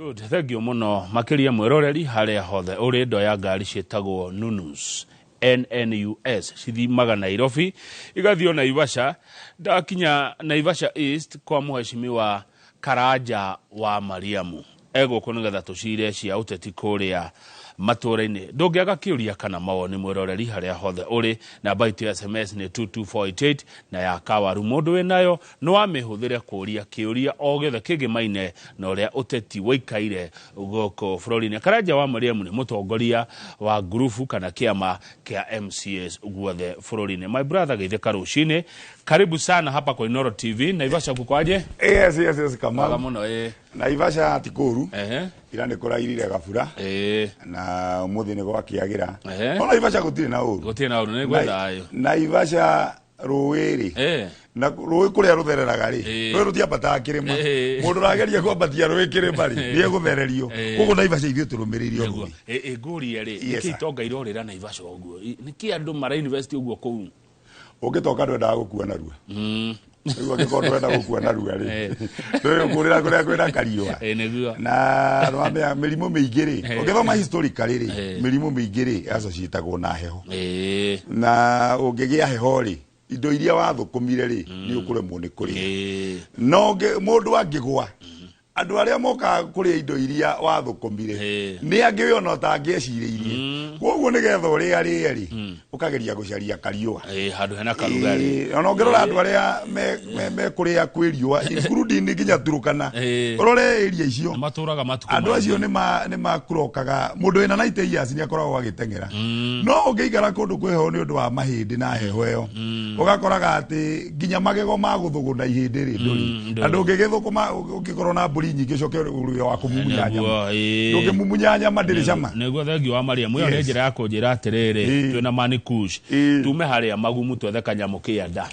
Good, thank you mũno makĩria mwĩroreri harĩa hothe ũrĩ. Ndoya ngari ciĩtagwo Nunus, NNUS, cithimaga Nairobi igathiĩ o Naivasha. Ndakinya Naivasha East kwa mũhecimiwa Karanja wa Mariamu, egũkũ nĩgetha tũcire cia ũteti kũrĩa matũũra-inĩ. Ndũngĩaga kĩũria kana mawoni, mwĩroreri harĩa hothe ũrĩ. Namba itũ ya SMS nĩ 22488 na ya kawaru mũndũ wĩnayo no amĩhũthĩre kũũria kĩũria o gĩothe kĩngĩmaine na ũrĩa ũteti waikaire gũkũ bũrũri-inĩ. Karanja wa Mariamu nĩ mũtongoria wa ngurubu kana kĩama kĩa MCAs guothe bũrũri-inĩ. My brother, geithĩka rũcinĩ. Karibu sana hapa kwa Inoro TV. Naivasha kuko aje? Yes, Kamau. Waga mũno ĩ. Naivasha ti kũru. Ira nĩ kũrairire gabura na ũmũthĩ nĩ gwakĩagĩra. No Naivasha gũtirĩ na ũru. Gũtirĩ na ũru, nĩ gwĩ thayũ. Naivasha rũĩ rĩ, na rũĩ kũrĩa rũthereraga rĩ, rũĩ rũtiambataga kĩrĩma. Mũndũ ũrageria kwambatia rũĩ kĩrĩma rĩ, nĩ egũthererio. Koguo Naivasha ithuĩ tũrũmĩrĩire o rũĩ. Ĩ, ngũrie rĩ, nĩkĩ Sir. itonga irorĩra Naivasha ũguo? Nĩkĩ andũ mara invest ũguo kũu? Ũngĩtoka ndwendaga gũkua narua. Rĩu angĩkorwo ndũrenda gũkua narua rĩ, ndũrĩ kũrĩa kwĩna kariũa. Ĩ, nĩguo. Na nĩwamenya mĩrimũ mĩingĩ rĩ, ũngĩthoma historically rĩ, mĩrimũ mĩingĩ rĩ associatagwo na heho. Na ũngĩgĩa heho rĩ, indo iria wathũkũmire rĩ, nĩ ũkũremwo nĩ kũrĩa. No mũndũ angĩgwa, andũ arĩa mokaga kũrĩa indo iria wathũkũmire nĩ angĩ we ona ũtangĩecirĩirie. Koguo nĩgetha ũrĩa rĩe rĩ, ũkageria gũcaria kariũa. Ĩ, handũ hena karugarĩ. Ĩĩ, ona ũngĩrora andũ arĩa me kũrĩa kwĩ riũa, including nginya Turukana, ũrore area icio, matũraga matukũ andũ acio maingĩ. nĩ makurokaga. Mũndũ wĩna 90 years nĩ akoragwo agĩteng'era, no ũngĩikara kũndũ kwĩ heho nĩ ũndũ wa mahĩndĩ na heho ĩyo, ũgakoraga atĩ nginya magego ma gũthũgũna ihĩndĩ rĩ, ndũrĩ. Ndũrĩ. Na ndũngĩgĩthũkũma ũngĩkorwo na mbũri nyingĩ ũcoke ũrĩo wa kũmumunya nyama. Nĩguo, ĩĩ. Ndũngĩmumunya nyama, ndĩrĩ cama. Nĩguo, thengiũ wa Mariamu. Ĩyo nĩ njĩra ya kũnjĩra atĩrĩrĩ, twĩna Manikush, tume harĩa magumu twethe kanyamũ kĩanda.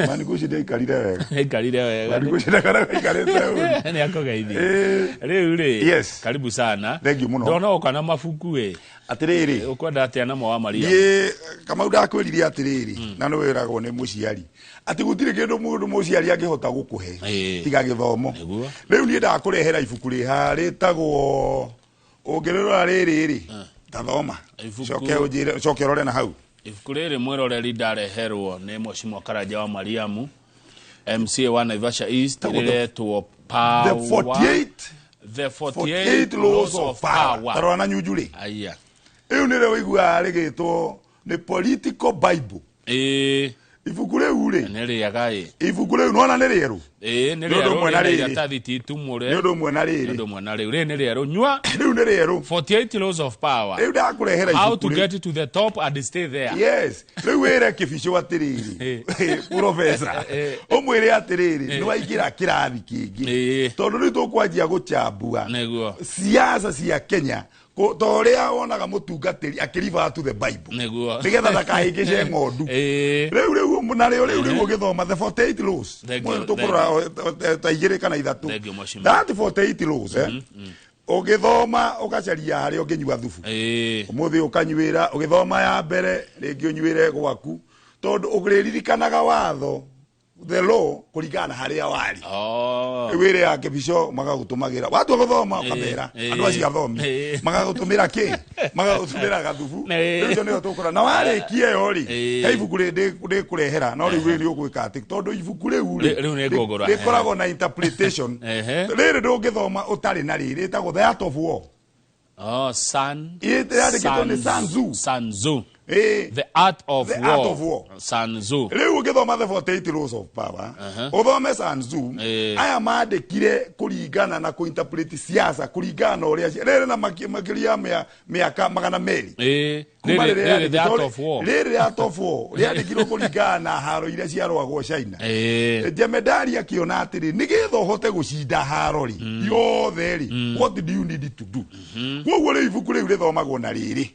Manikushi ndĩaikarire wega. Aikarire wega. Manikushi ndakoragwo aikarĩte ũru. Nĩ akũgeithia. Rĩu rĩ, karibu sana. Thank you mũno. Ndona oka na mabuku ĩ. Atĩrĩrĩ. Ũkwenda atĩa namo wa Mariamu? Niĩ Kamau ndakwĩrire atĩrĩrĩ, na nĩ wĩragwo nĩ mũciari atĩ gũtirĩ kĩndũ mũndũ mũciari angĩhota gũkũhe tiga gĩthomo. Rĩu niĩ ndakũrehera ibuku rĩha rĩtagwo, ũngĩrĩrora rĩrĩ rĩ, tathoma. Coke ũnjĩre, coke ũrore na hau. Ibuku rĩrĩ, mwĩroreri, ndareherwo nĩ Mheshimiwa Karanja wa Mariamu, MCA wa Naivasha East. Rĩretwo The Power 48 The 48 48 Laws of Power. Tarora na nyunju rĩ. Aya. Rĩu nĩrĩo ũiguaga rĩgĩtwo nĩ political bible. Ibuku rĩu rĩ, Nĩ rĩega ĩ. Ibuku rĩu nona nĩ rĩerũ. Ĩ, nĩ Nĩ ũndũ rĩerũ, ũmwe na rĩna rĩrĩ. iratathi ti itumũre. Nĩ ũndũ ũmwe na rĩrĩ. Nĩ ũndũ ũmwe na rĩu. Rĩrĩ nĩ rĩerũ nyua. Rĩu nĩ rĩerũ. 48 Laws of Power. Rĩu ndakũrehera How ibuku to rĩu. get to the top and stay there. Yes, rĩu wĩre kĩbicũ atĩrĩrĩ, profesa, ũmwĩre atĩrĩrĩ, nĩ waingĩra kĩrathi kĩngĩ, tondũ rĩu tũkwanjia gũchambua siasa cia Kenya ta ũrĩa wonaga mũtungatĩri akĩriba to the Bible nĩgetha ndakahĩngĩce ng'ondu. Rĩu narĩo rĩu ũgĩthoma the 48 laws. Thank you, Tũkũrora ta igĩrĩ kana ithatũ. Thank you, Mheshimiwa. That 48 laws, ũgĩthoma ũgacaria harĩa ũngĩnyua thubu. Ũmũthĩ ũkanyuĩra ũgĩthoma ya mbere, rĩngĩ ũnyuĩre gwaku, tondũ ũrĩririkanaga watho, the law, kũringana na harĩa warĩ. Rĩu wĩre ya kĩbico magagũtũmagĩra watua gũthoma, ũkamera andũ acio athomi magagũtũmĩra kĩ, magagũtũmĩra gathubu. Rĩu icio nĩyo tũkũra na warĩkia ĩyo rĩ, he ibuku rĩkũrehera, no rĩu rĩ nĩ ũgwĩka atĩ tondũ ibuku rĩu rĩ, Rĩu nĩ ngũgũra. Rĩkoragwo na interpretation. Rĩrĩ ndũngĩthoma ũtarĩ na rĩrĩ, rĩtagwo The Art of War. Oh, Sun. Yandĩkĩtwo nĩ Sun Tzu. Sun Tzu. The Art of The War. Art of War. Sun Tzu. Rĩu ũngĩthoma the 48 Laws of Power, ũthome Sun Tzu, aya mandĩkire kũringana na kũinterpret siasa kũringana na ũrĩa rĩrĩ na makĩria ya mĩaka 200 kuma Rĩrĩ rĩrĩa rĩrĩ The Art rĩandĩkĩtwo. of War. Rĩrĩ The Art of War rĩandĩkirwo kũringana na haro iria ciarũagwo China. Jemedari akĩona atĩrĩ, nĩgetha ũhote gũcinda haro rĩ yothe rĩ, what do you need to do? Koguo rĩu ibuku rĩu rĩthomagwo na rĩrĩ,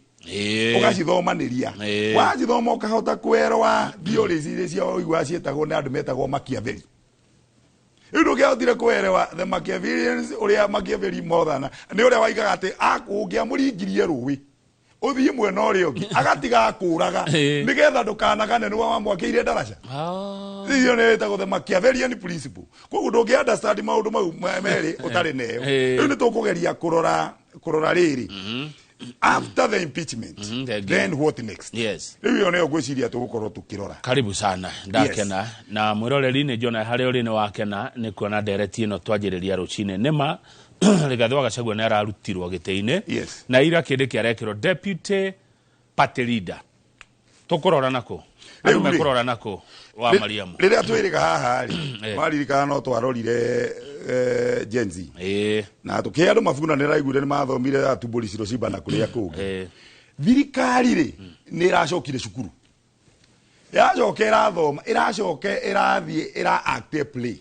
ũgacithomanĩria. Wacithoma ũkahota kwerwa theories iria cia ũiguaga ciĩtagwo nĩ andũ metagwo Machiavelli. Rĩu ndũngĩahotire kwerewa the Machiavellians, ũrĩa Machiavelli mothana nĩ ũrĩa waigaga atĩ ũngĩamũringirie rũĩ. Ũthiĩ mwena ũrĩa ũngĩ agatiga kũraga nĩgetha ndũkanagane nĩwe wamwakĩire ndaraca. Iyo nĩ ĩtagwo the Machiavellian principle. Koguo ndũngĩ understand maũndũ mau merĩ ũtarĩ neyo. Rĩu nĩ tũkũgeria kũrora rĩrĩ, after the impeachment, then what next? Rĩu ĩyo nĩyo ngwĩciria tũgũkorwo tũkĩrora. Karibu sana, ndakena na mwĩroreri nĩ njona harĩa ũrĩ nĩ wakena nĩ kuona ndereti ĩno twanjĩrĩria rũcinĩ. Nĩma Rigathĩ wa Gachagua nĩ ararutirwo gĩtĩ-inĩ na ira kĩndĩ kĩarekĩrwo deputy party leader. Tũkũrora nakũ? Andũ mekũrora nakũ wa Mariamu? Rĩrĩa twĩrĩga haha rĩ, waririkana no twarorire Gen Z na tũkĩhe andũ mabuku na nĩraiguire nĩ mathomire atumbũri ciro cimba na kũrĩa kũngĩ. Thirikari rĩ nĩ ĩracokire cukuru, yacoka ĩrathoma, ĩracoka ĩrathiĩ ĩra act a play.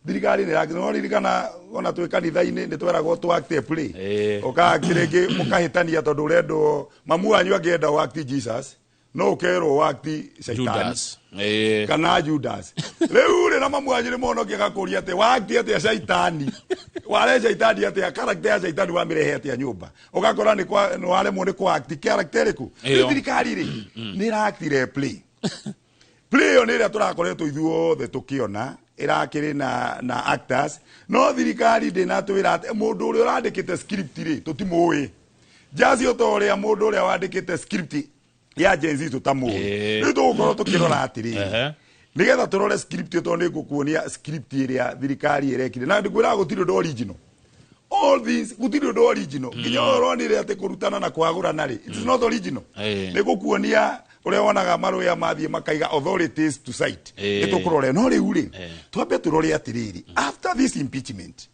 Thirikari nĩ ĩrakĩ, no ririkana ona twĩ kanitha-inĩ nĩ tweragwo tũ act a play. Ũka act rĩngĩ mũkahĩtania tondũ ũrendwo mamu wanyu angĩenda ũ act Jesus, no ũkerwo ũ act Shaitani. Judas. Kana Judas. Rĩu rĩ na mamu wanyu nĩ monokia gakũria atĩ wa act atĩa Shaitani, ware Shaitani atĩa, character ya Shaitani wamĩrehe atĩa nyũmba, ũgakora nĩ kwa nĩ waremwo nĩ kwa act character ĩrĩkũ. Rĩu thirikari rĩ nĩ ĩraactire play. Play ĩyo nĩ ĩrĩa tũrakoretwo ithuothe tũkĩona ĩrakĩrĩ na actors, no thirikari ndĩnatwĩra atĩ mũndũ ũrĩa ũrandĩkĩte script rĩ tũtimũĩ. Jaci ta ũrĩa mũndũ ũrĩa wandĩkĩte script ya Gen Z tũtamũĩ. Rĩu tũgũkorwo tũkĩrora atĩrĩrĩ, nĩgetha tũrore script ĩyo, tondũ nĩ ngũkuonia script ĩrĩa thirikari ĩrekire, na ndĩkwĩraga gũtirĩ ũndũ original. All these gũtirĩ ũndũ original, nginya ũyũ ũronire atĩ kũrutana na kwagũrana rĩ, it is not original. Nĩ ngũkuonia ũrĩa wonaga marũĩa mathiĩ makaiga authorities to cite. Nĩ tũkũrora, no rĩu rĩ twambe tũrore atĩrĩrĩ, after this impeachment,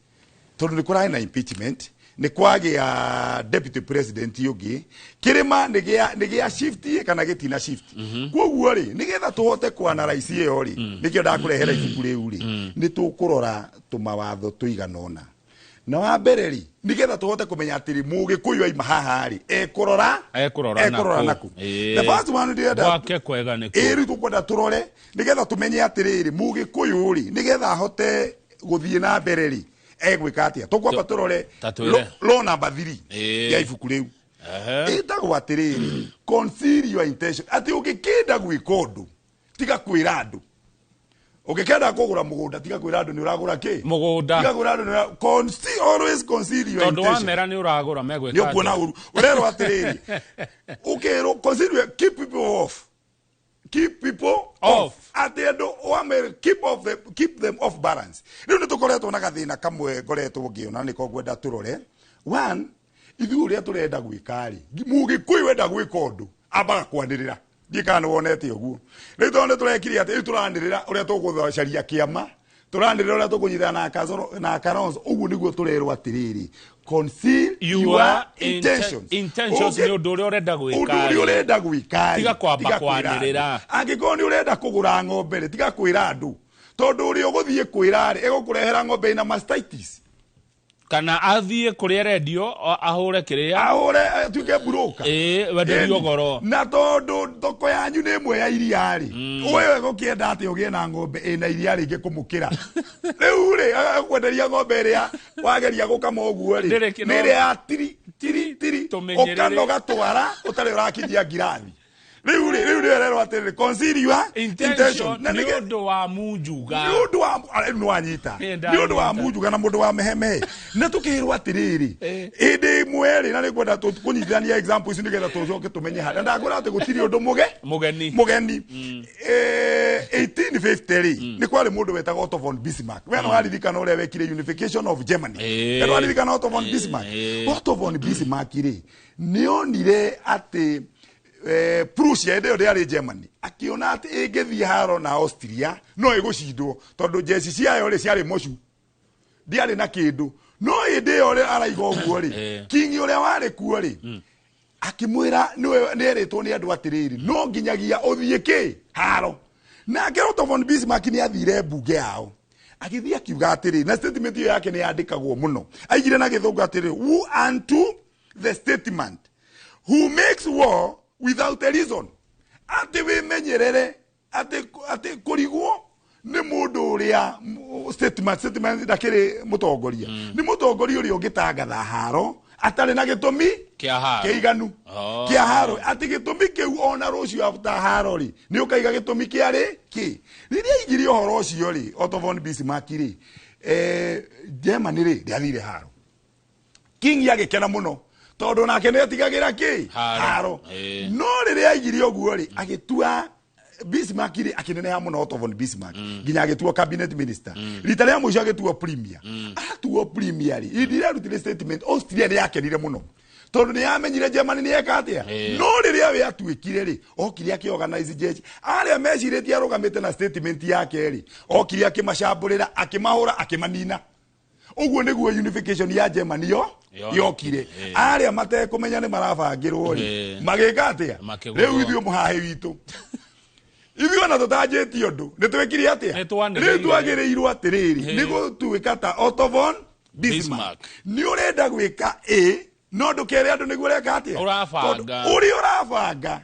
tondũ nĩ kũrarĩ na impeachment, nĩ kwagĩa deputy president ũngĩ, kĩrĩma nĩ gĩa shift kana gĩtina shift. Koguo rĩ nĩgetha tũhote kũ-analyze ĩyo rĩ, nĩkĩo ndakũrehera ibuku rĩu rĩ, nĩ tũkũrora tũmawatho tũigana ũna. Na wa mbere rĩ, nĩgetha tũhote kũmenya atĩrĩ mũgĩkũyũ aima haha rĩ ekũrora Ekũrora ekũrora nakũ. Nakũ. The first one ndĩrenda Gwake kwega nĩ kũ? Ĩ rĩu tũkwenda tũrore nĩgetha tũmenye atĩrĩrĩ mũgĩkũyũ rĩ nĩgetha ahote gũthiĩ na mbere rĩ egwĩka atĩa. Tũkwamba tũrore Ta twĩre. Law number 3 ya ibuku rĩu ĩtagwo atĩrĩrĩ, conceal your intention, atĩ ũngĩkĩenda gwĩka ũndũ tiga kwĩra andũ. Ũngĩkenda kũgũra mũgũnda tiga kwĩra andũ nĩ ũragũra kĩ. Mũgũnda. Tiga kwĩra andũ nĩ conceal, always conceal your Tondũ intention. wamera nĩ ũragũra megwĩka Nĩ ũkuona atĩa? ũru. Ũrerwo atĩrĩrĩ, ũkerwo conceal your, keep people off, keep people off, off. Atĩ andũ wamere keep off the, keep them off balance. Rĩu nĩ tũkoretwo na gathĩna kamwe ngoretwo ngĩona nĩko ngwenda tũrore. One, ithuĩ ũrĩa tũrenda gwĩka rĩ, mũgĩkũyũ wenda gwĩka ũndũ ambaga kwanĩrĩra. Ndiĩ kana nĩ wonete ũguo. Rĩu tondũ nĩ tũrekire atĩ rĩu tũranĩrĩra ũrĩa tũgũcaria kĩama, tũranĩrĩra ũrĩa tũkũnyitana na Kasoro na Kalonzo, ũguo nĩguo tũrerwo atĩrĩrĩ, conceal your your intentions. Intentions nĩ ũndũ ũrĩa ũrenda gwĩka ũndũ ũrĩa rĩ. ũrenda gwĩka rĩ, Tiga kwamba tiga kwĩra andũ. kwanĩrĩra. Angĩkorwo nĩ ũrenda kũgũra ng'ombe rĩ, tiga kwĩra andũ, tondũ ũrĩa ũgũthiĩ kwĩra rĩ ĩgũkũrehera ng'ombe ĩna mastitis. Kana athiĩ kũrĩa rendio ahũre kĩrĩa, ahũre atuĩke broker. Ĩĩ, wenderio goro. Na tondũ thoko yanyu nĩ ĩmwe ya iria rĩ, ũyũ egũkĩenda atĩ ũgĩe na ng'ombe ĩna iria rĩngĩ kũmũkĩra. Rĩu rĩ agakwenderia ng'ombe ĩrĩa wageria gũkama ũguo rĩ, Ndĩrĩ kĩno- nĩ ĩrĩa ya tiri tiri tiri, Tũmenyerere. ũkanoga twara ũtarĩ ũrakinyia ngirathi. Rĩu rĩ, rĩu nĩ ũrerwo atĩrĩrĩ, conceal your intention intention. Na nĩ ũndũ wa munjuga. Nĩ ũndũ wa rĩu nĩ wanyita. Nĩ Nĩ ũndũ wa ndanyita. munjuga na mũndũ wa mehemehe. Na tũkĩrwo atĩrĩrĩ, hĩndĩ ĩmwe rĩ, na nĩ ngwenda kũnyitithania example ici nĩgetha tũcoke tũmenye harĩa. Ndakwĩra atĩ gũtirĩ ũndũ mũgeni. Mũgeni. 1850 rĩ, nĩ kwarĩ mũndũ wetagwo Otto von Bismarck. We nĩ waririkana ũrĩa wekire unification of Germany. We nĩ waririkana Otto von Bismarck? Otto von Bismarck rĩ, nĩ onire atĩ Prussia hĩndĩ ĩyo ndĩarĩ Germany, akĩona atĩ ĩngĩthiĩ haro na Austria no ĩgũcindwo tondũ jeshi ciayo rĩ ciarĩ mocu, ndiarĩ na kĩndũ. No hĩndĩ ĩyo rĩ araiga ũguo rĩ, king ũrĩa warĩ kuo rĩ akĩmwĩra nĩwe nĩerĩtwo nĩ andũ atĩrĩrĩ, no nginyagia ũthiĩ kĩ haro. Nake Otto von Bismarck nĩ athire mbunge yao, agĩthiĩ akiuga atĩrĩrĩ, na statement ĩyo yake nĩ yandĩkagwo mũno, aigire na gĩthũngũ atĩrĩrĩ, who unto the statement who makes war without a reason, atĩ wĩmenyerere atĩ kũrigwo nĩ mũndũ ũrĩa statement ndakĩrĩ mũtongoria, nĩ mũtongoria ũrĩa ũngĩtangatha haro Atarĩ na gĩtũmi Kĩa haro. Kĩiganu. Oh. Kĩa haro, atĩ gĩtũmi kĩu ona rũciũ after haro rĩ, nĩ ũkaiga gĩtũmi kĩarĩ kĩ. Rĩrĩa aigire ũhoro ũcio rĩ, Otto von Bismarck rĩ, Germany rĩ, ndĩathire haro. King agĩkena mũno tondũ nake nĩ etigagĩra kĩ? Haro. Haro. No rĩrĩa aigire ũguo rĩ, agĩtua Bismarck rĩ, akĩneneha mũno Otto von Bismarck nginya agĩtuo cabinet minister. Rita rĩa mũico agĩtuo premier. Atuo premier rĩ, hĩndĩ ĩrĩa arutire statement, Austria nĩ yakenire mũno tondũ nĩ yamenyire Germany nĩ yeka atĩa. No rĩrĩa we atuĩkire rĩ, okire akĩorganize jeshi. Arĩa mecirĩtie arũgamĩte na statement yake rĩ, okire akĩmacambũrĩra, akĩmahũra, akĩmanina. Ũguo nĩguo unification ya Germany yo yokire. Arĩa matekũmenya nĩ marabangĩrwo rĩ, magĩka atĩa? Makĩgũthwo. Rĩu ithuĩ mũhahĩ witũ, ithuĩ ona tũtanjĩtie ũndũ, nĩ twĩkire atĩa? Nĩ twanĩrĩire. Rĩu twagĩrĩirwo atĩrĩrĩ, nĩ gũtuĩka ta Otto von Bismarck. Bismarck. Nĩ ũrenda gwĩka ĩ, no ndũkere andũ nĩguo ũreka atĩa? Ũrabanga. Tondũ ũrĩa ũrabanga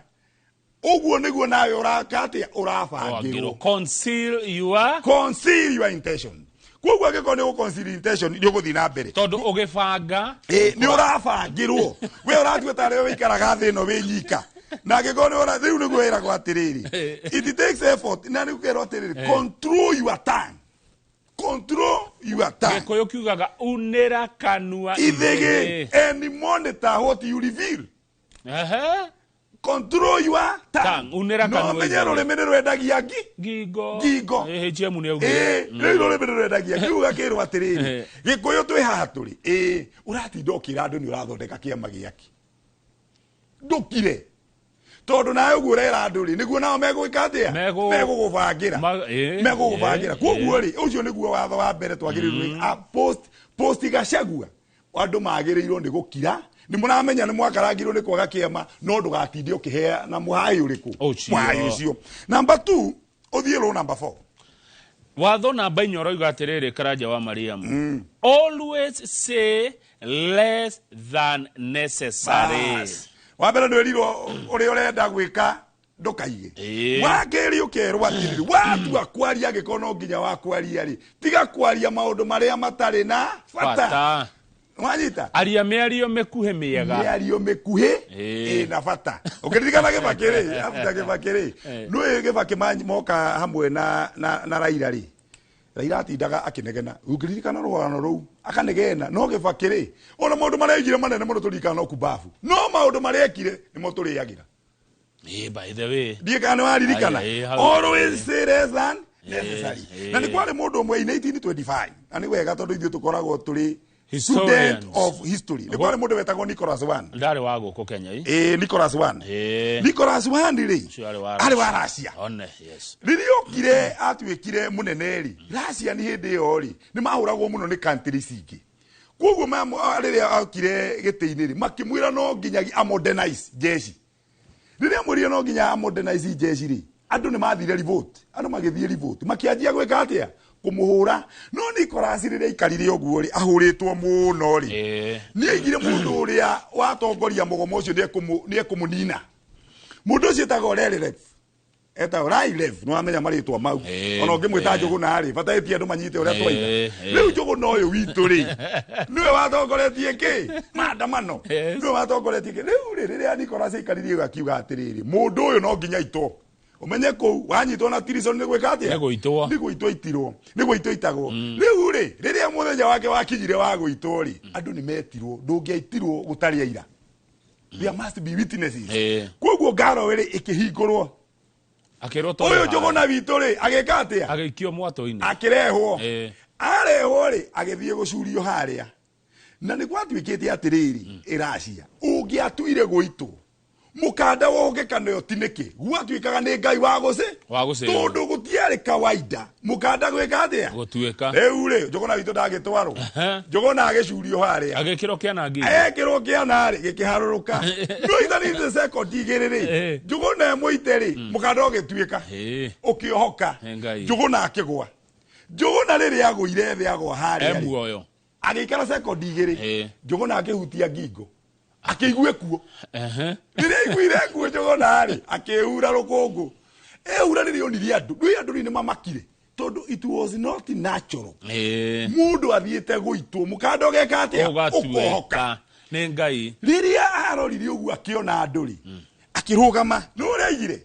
ũguo nĩguo nawe ũraka atĩa? Ũrabangĩrwo. Conceal your Conceal your intention. Koguo angĩkorwo nĩ gũ-conceal intention, nĩ ũgũthiĩ na mbere. Tondũ ũgĩbanga Ĩ, nĩ ũrabangĩrwo. We ũratua tarĩ we wĩikaraga thĩ ĩno wĩ nyika, na angĩkorwo nĩ ũra rĩu nĩguo wĩragwo atĩrĩrĩ, it takes effort, na nĩ ũkerwo atĩrĩrĩ, control your tongue, control your tongue. Gĩkũyũ kiugaga unĩra kanua ithĩgĩ and monitor what you reveal. Control your tongue. Tongue, unĩra No kanua menye ithĩgĩ. rũrĩmĩ nĩ rwendagia ngi Ngingo. Ngingo. HM nĩ augire. Ĩĩ, rĩu rũrĩmĩ nĩ rwendagia kiu gakĩrwo atĩrĩrĩ, Gĩkũyũ twĩ haha tũrĩ, ĩĩ, ũratinda ũkĩra andũ nĩ ũrathondeka kĩama gĩaki, ndũkire, tondũ nawe ũguo ũrera andũ rĩ, nĩguo nao megwĩka atĩa? Megũgũbangĩra. Megũgũbangĩra. Koguo rĩ, ũcio nĩguo watho wa mbere twagĩrĩirwo nĩ- post Gachagua, andũ magĩrĩirwo nĩ gũkira. Nĩ mũramenya nĩ mwakarangirwo nĩ kwaga kĩama, no ndũgatinde ũkĩhea na mũhai ũrĩkũ? Ũcio. Mũhai ũcio. Number 2, ũthiĩ rũ number 4. Watho namba 4 ũroiga atĩrĩrĩ, Karanja wa Mariamu, always say less than necessary. Bas. Wa mbere nĩ wĩrirwo ũrĩa ũrenda gwĩka ndũkaige. Wa kerĩ ũkerwo atĩrĩrĩ, watua kwaria, angĩkorwo no nginya wa kwaria rĩ, tiga kwaria maũndũ marĩa matarĩ na bata. Bata. Wanyita? Aria mĩario mĩkuhĩ mĩega. Mĩario mĩkuhĩ ĩna bata. Ũkĩririkana Gĩbakĩ rĩ, after Gĩbakĩ rĩ, nĩũĩ Gĩbakĩ moka hamwe na Raila rĩ, Raila atindaga akĩnegena. Ũngĩririkana rũgano rũu, akanegena. No Gĩbakĩ rĩ, ona maũndũ marĩa oigire manene mũno tũririkana no kumbabu, no maũndũ marĩa ekire nĩmo tũrĩagĩra. By the way. Ndiĩ kana nĩ waririkana. Ai, ai, hau. Always say less than necessary. Na nĩ kwarĩ mũndũ ũmwe in 1825, na nĩ wega tondũ ithuĩ tũkoragwo tũrĩ Historians. student of history. Nĩ kwarĩ mũndũ wetagwo Nicholas I. Ndarĩ wa gũkũ Kenya ĩ? Nicholas I. Nicholas I rĩ, Ũcio arĩ wa arĩ wa Russia. One, yes. Rĩrĩa okire atuĩkire mũnene rĩ, Russia nĩ hĩndĩ ĩyo rĩ, nĩ mahũragwo mũno nĩ countries ingĩ. Koguo rĩrĩa okire gĩtĩ-inĩ rĩ, makĩmwĩra no nginya a modernize jeshi. Rĩrĩa amwĩrire no nginya a modernize jeshi rĩ, andũ nĩ mathire revolt. Andũ magĩthiĩ revolt. Makĩanjia gwĩka atĩa? Kũmũhũra. No Nicholas rĩrĩa aikarire ũguo rĩ, ahũrĩtwo mũno rĩ, nĩ aigire mũndũ ũrĩa watongoria mũgomo ũcio nĩ ekũmũnina. Mũndũ ũcio etagwo Rerilev. Etagwo Railev, nĩ wamenya marĩtwa mau. Ona ũngĩmwĩta Njũgũna rĩ, bata ĩtie andũ manyite ũrĩa twaiga. Rĩu Njũgũna ũyũ witũ rĩ, nĩwe watongoretie kĩ? Maandamano. Nĩwe watongoretie kĩ? Rĩu rĩ, rĩrĩa Nicholas aikarire ũguo akiuga atĩrĩrĩ, mũndũ ũyũ no nginya aitwo. Ũmenye kũu, wanyitwo na treason nĩ gwĩka atĩa? Nĩ gũitwo. Nĩ gũitwo itirwo. Nĩ gũitwo itagwo. Rĩu rĩ, rĩrĩa mũthenya wake wakinyire wa gũitwo rĩ, andũ nĩ metirwo, ndũngĩaitirwo gũtarĩ aira. There must be witnesses. Koguo ngaro rĩ ĩkĩhingũrwo. Akĩrwo Ũyũ Njũgũna witũ rĩ, agĩka atĩa? Agĩikio mwatũ-inĩ. Akĩrehwo. Arehwo rĩ, agĩthiĩ gũcurio harĩa. Na nĩ gwatuĩkĩte atĩrĩrĩ, ĩracia. Ũngĩatuire gũitwo, mũkanda wohũkĩka na ũtinĩke. Gwatuĩkaga nĩ Ngai wa gũcĩ? Wa gũcĩrwo. Tondũ gũtiarĩ kawaida. Mũkanda gwĩka atĩa? Gũtuĩka. Rĩu rĩ, Njũgũna witũ ndagĩtwarwo. Njũgũna agĩcurio harĩa. Agĩkĩrwo kĩana ngingo. Ekĩrwo kĩana rĩ, gĩkĩharũrũka. No ithanĩte second igĩrĩ rĩ, Njũgũna ĩmũite rĩ, mũkanda ũgĩtuĩka. Ũkĩohoka. Ngai. Njũgũna akĩgwa. Njũgũna rĩrĩa agũire thĩ agwa harĩa rĩ, E muoyo. Agĩikara second igĩrĩ. Njũgũna akĩhutia ngingo. Akĩigua ĩkuũ. Rĩrĩa aiguire ĩkuũ Njũgũna rĩ, akĩhura rũkũngũ. Ehura rĩrĩa onire andũ, rĩu andũ rĩu nĩ mamakire. Tondũ it was not natural. Mũndũ athiĩte gũitwo, mũkanda ũgeka atĩa? Ũgatuĩka. Ũkohoka. Nĩ Ngai. Rĩrĩa arorire ũguo akĩona andũ rĩ, akĩrũgama, nĩ ũrĩa aigire,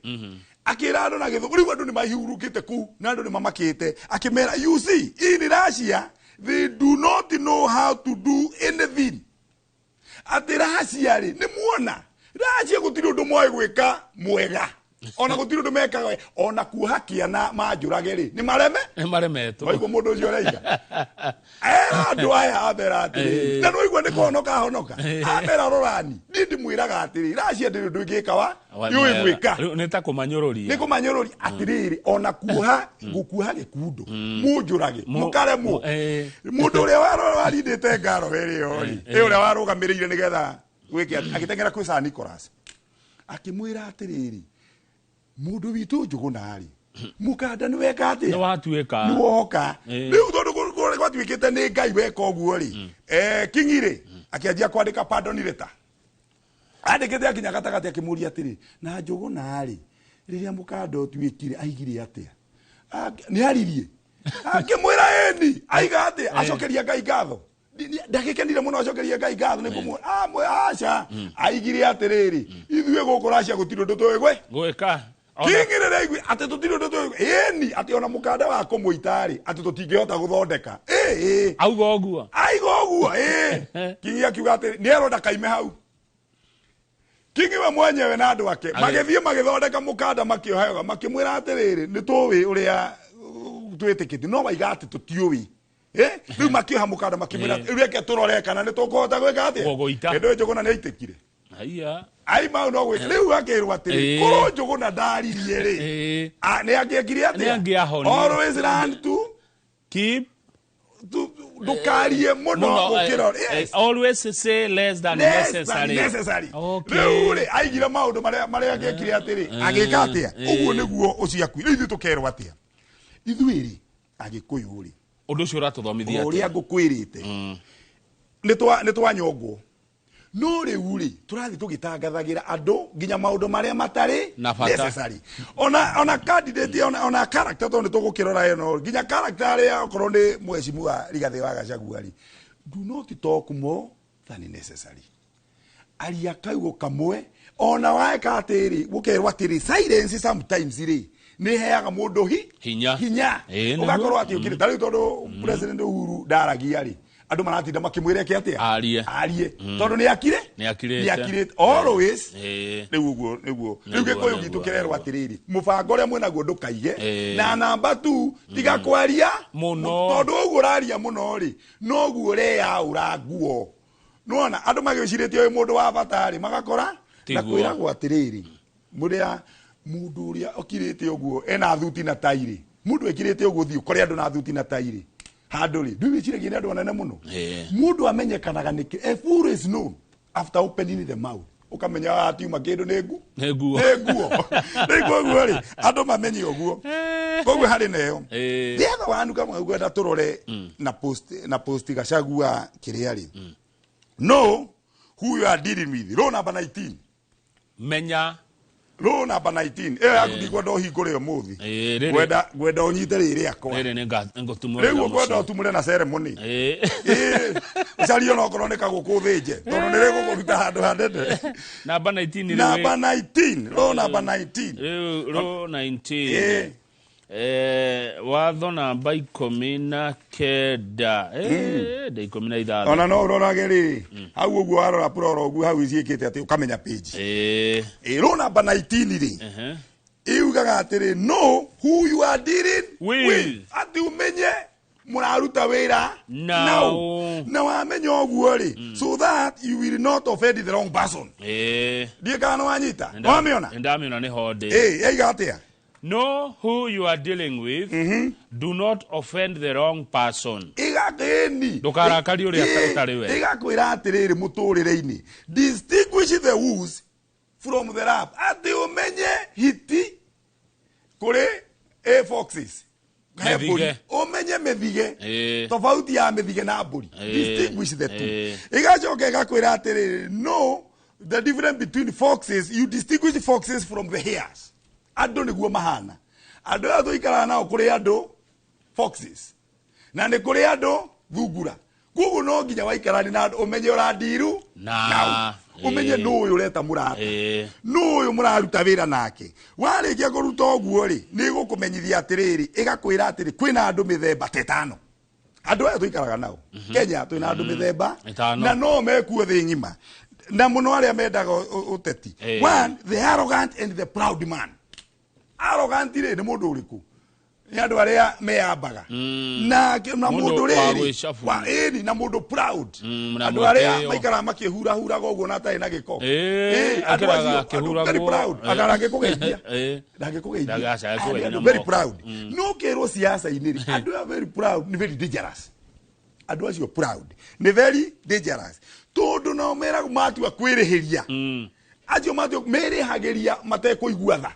akĩra andũ na Gĩthũngũ. Rĩu andũ nĩ mahurũkĩte kũu na andũ nĩ mamakĩte. Akĩmera, "You see, in Russia they do not know how to do anything." Atĩ Russia rĩ, nĩ muona Russia gũtirĩ ũndũ moĩ gwĩka mwega, ona gũtirĩ ũndũ mekaga wega. Ona kuoha kĩana manjũrage rĩ, nĩ mareme. Nĩ maremetwo. Waigua mũndũ ũcio ũraiga era andũ aya, amera atĩrĩrĩ, na nĩwaigua nĩ kũhonoka ahonoka. Amera, "Rorani, niĩ ndĩmwĩraga atĩrĩ, Russia ndĩrĩ ũndũ ĩngĩka wa yũĩ gwĩka." Rĩu nĩ ta kũmanyũrũria. Nĩ kũmanyũrũria atĩrĩrĩ, ona kuoha gũkuoha gĩkundo mũnjũrage mũkaremwo. Mũndũ ũrĩa warindĩte ngaro ĩrĩo rĩ, ĩ ũrĩa warũgamĩrĩire nĩgetha gwĩke atĩ, agĩteng'era kwĩ Sir Nicholas, akĩmwĩra atĩrĩrĩ, "Mũndũ witũ Njũgũna rĩ, mũkanda nĩ weka atĩa?" Nĩ watuĩka. Nĩ woka. Rĩu tondũ gwatuĩkĩte nĩ Ngai weka ũguo rĩ, Kingi rĩ akĩanjia kwandĩka pardon letter. Andĩkĩte akinya gatagatĩ, akĩmũria atĩrĩ, "Na Njũgũna rĩ, rĩrĩa mũkanda ũtuĩkire aigire atĩa? Nĩ aririe?" Akĩmwĩra, "Ĩni, aiga atĩa, acokeria Ngai ngatho." Ndagĩkenire mũno, acokeria Ngai ngatho nĩ kũmwe amwe aca aigire atĩrĩrĩ, "Ithuĩ gũkũ Racia gũtirĩ ũndũ tũĩ gwĩ Gwĩka. King'ĩrĩra igui atĩ tũtirĩ ũndũ tũĩ, ĩni atĩ ona mũkanda wa kũmũita rĩ, atĩ tũtingĩhota gũthondeka ĩ Auga ũguo. Aiga ũguo ĩ. Kingi akiuga atĩ nĩ aronda kaime hau. Kingi we mwenyewe na andũ ake magĩthiĩ magĩthondeka mũkanda, makĩohega, makĩmwĩra atĩrĩrĩ, "Nĩ tũĩ ũrĩa twĩtĩkĩtie, no waiga atĩ tũtiũĩ." Rĩu makĩoha mũkanda, makĩmwĩra, "Rĩu reke tũrore kana nĩ tũkũhota gwĩka atĩa." Gũgũita. Hĩndĩ ĩyo Njũgũna nĩ aitĩkire. Haiya. Aima hau no gwĩka rĩu akĩrwo atĩrĩ, korwo Njũgũna ndaririe rĩ, nĩ angĩekire atĩa? Nĩ angĩahonire. Always learn to keep ndũkarie mũno Mũno, gũkĩra. Yes. Always say less than Less than necessary. necessary. Okay. Rĩu rĩ, aigire maũndũ marĩa angĩekire atĩrĩ, agĩka atĩa ũguo nĩguo ũcio akui. Rĩu ithuĩ tũkerwo atĩa, ithuĩ rĩ, Agĩkũyũ rĩ? Ũndũ ũcio ũratũthomithia o ũrĩa atĩa? Ngũkwĩrĩte nĩ twanyongwo, no rĩu rĩ, tũrathiĩ tũgĩtangathagĩra andũ nginya maũndũ marĩa matarĩ Na bata. necessary. Ona candidate, ona character, tondũ nĩ tũgũkĩrora ĩno nginya character arĩa okorwo nĩ mheshimiwa Rigathĩ wa Gachagua rĩ, do not talk more than necessary. Aria kaigo kamwe ona waeka atĩrĩ, gũkerwo atĩrĩ, silence sometimes rĩ, nĩ heaga mũndũ hi Hinya. Hinya. Ĩĩ, nĩguo. Ũgakorwo atĩ ũkĩrĩ ta rĩu, tondũ President Uhuru ndaragia rĩ, andũ maratinda makĩmwĩra eke atĩa? Arie. Arie, tondũ nĩ akire. Nĩ akirĩte. Nĩ akirĩte always. Rĩu ũguo nĩguo rĩu Nĩguo, Gĩkũyũ gitũ nĩguo, kĩrerwo nĩguo. atĩrĩrĩ, mũbango ũrĩa mwĩnaguo ndũkaige. Na namba tu, tiga kwaria mũno. Tondũ ũguo ũraria mũno rĩ, noguo ũreyaũra nguo. Nĩwona andũ magĩcirĩtie wĩ mũndũ wa bata rĩ, magakora na Tiguo. Kwĩragwo atĩrĩrĩ, mũrĩa mũndũ ũrĩa ũkirĩte ũguo ena thuti na tai rĩ, mũndũ ekirĩte ũguo thiĩ ũkore andũ na thuti na tai rĩ, handũ rĩ, ndwĩciragia nĩ andũ anene mũno. Mũndũ amenyekanaga nĩkĩ? A fool is known after opening the mouth. Ũkamenya atiuma kĩndũ nĩ ngu. Nĩ nguo. Nĩ nguo. Rĩu koguo rĩ, andũ mamenye ũguo. Koguo harĩ na ĩyo. The other one kamwe ngwenda tũrore na post Gachagua kĩrĩa rĩ, know who you are dealing with, row number 19. Menya. Row number 19 ĩyo yaku ndikwenda ũhingũre ũmũthĩ. Rĩrĩ. Ngwenda ũnyite rĩrĩ rĩakwa. Rĩrĩ nĩ ngũtumũrĩra Rĩu ngwenda mũciĩ. ũtumũre na ceremony. Ĩĩ, ũcarie ona okorwo nĩ kagũkũ ũthĩnje, tondũ nĩ rĩgũkũruta handũ hanene. Namba 19 rĩu. Namba 19, row number 19. Rĩu row 19. Watho namba 19, nda 16. Ona no ũrorage rĩ hau ũguo, warora prora ũguo hau ciĩkĩte atĩ ũkamenya page. Ĩ row number 19 rĩ, iugaga atĩrĩ, know who you are dealing with. Atĩ ũmenye mũraruta wĩra Nao. nao. Na wamenya ũguo rĩ, so that you will not offend the wrong person. Ndiĩ kana nĩ wanyita, wamĩona? Ndamĩona, nĩ honde. Ĩ yaiga atĩa? Know who you are dealing with. Do not offend the wrong person. Igakĩni. Ndũkarakarie ũrĩa ũtarĩ we. Igakwĩra atĩrĩrĩ, mũtũrĩre-inĩ, distinguish the wolves from the lamb. Atĩ ũmenye hiti kũrĩ a foxes. He mbũri. Mĩthige. Ũmenye mĩthige, tofauti ya mĩthige na mbũri. Distinguish the two. Igacoka igakwĩra atĩrĩrĩ, know the difference between foxes. You distinguish foxes from the hares. Andũ nĩguo mahana, andũ aya tũikaraga nao, kũrĩ andũ foxes na nĩ kũrĩ andũ thungura. Koguo no nginya waikarani na andũ ũmenye ũrandiru Na, nao. Ũmenye nũ ũyũ ũreta mũrata, nũ ũyũ mũraruta wĩra nake. Warĩkia kũruta ũguo rĩ, nĩ ĩgũkũmenyithia atĩrĩrĩ, ĩgakwĩra atĩrĩ, kwĩna andũ mĩthemba ta ĩtano. Andũ aya tũikaraga nao Kenya, twĩna andũ mĩthemba Ĩtano. Na no mekuo thĩ ng'ima, na mũno arĩa mendaga ũteti. One, the arrogant and the proud man. Arrogant rĩ, nĩ mũndũ ũrĩkũ? Nĩ andũ arĩa meyambaga na na Mũndũ mũndũ wa rĩrĩ gwĩcabuna. ĩni, na mũndũ proud, Na andũ arĩa mwĩtĩo. maikaraga makĩhurahuraga ũguo na atarĩ na gĩko. Andũ Akĩraga acio, andũ very akĩhuragwo. proud. Anga ndangĩkũgeithia. Ndangĩkũgeithia. Ndagaca Andũ akũgeithia na very moko. proud. No kĩrwo siasa-inĩ rĩ, andũ aya very proud nĩ very dangerous. Andũ acio proud nĩ very dangerous, tondũ nao meragwo matua kwĩrĩhĩria, acio matua merĩhagĩria matekũigua tha.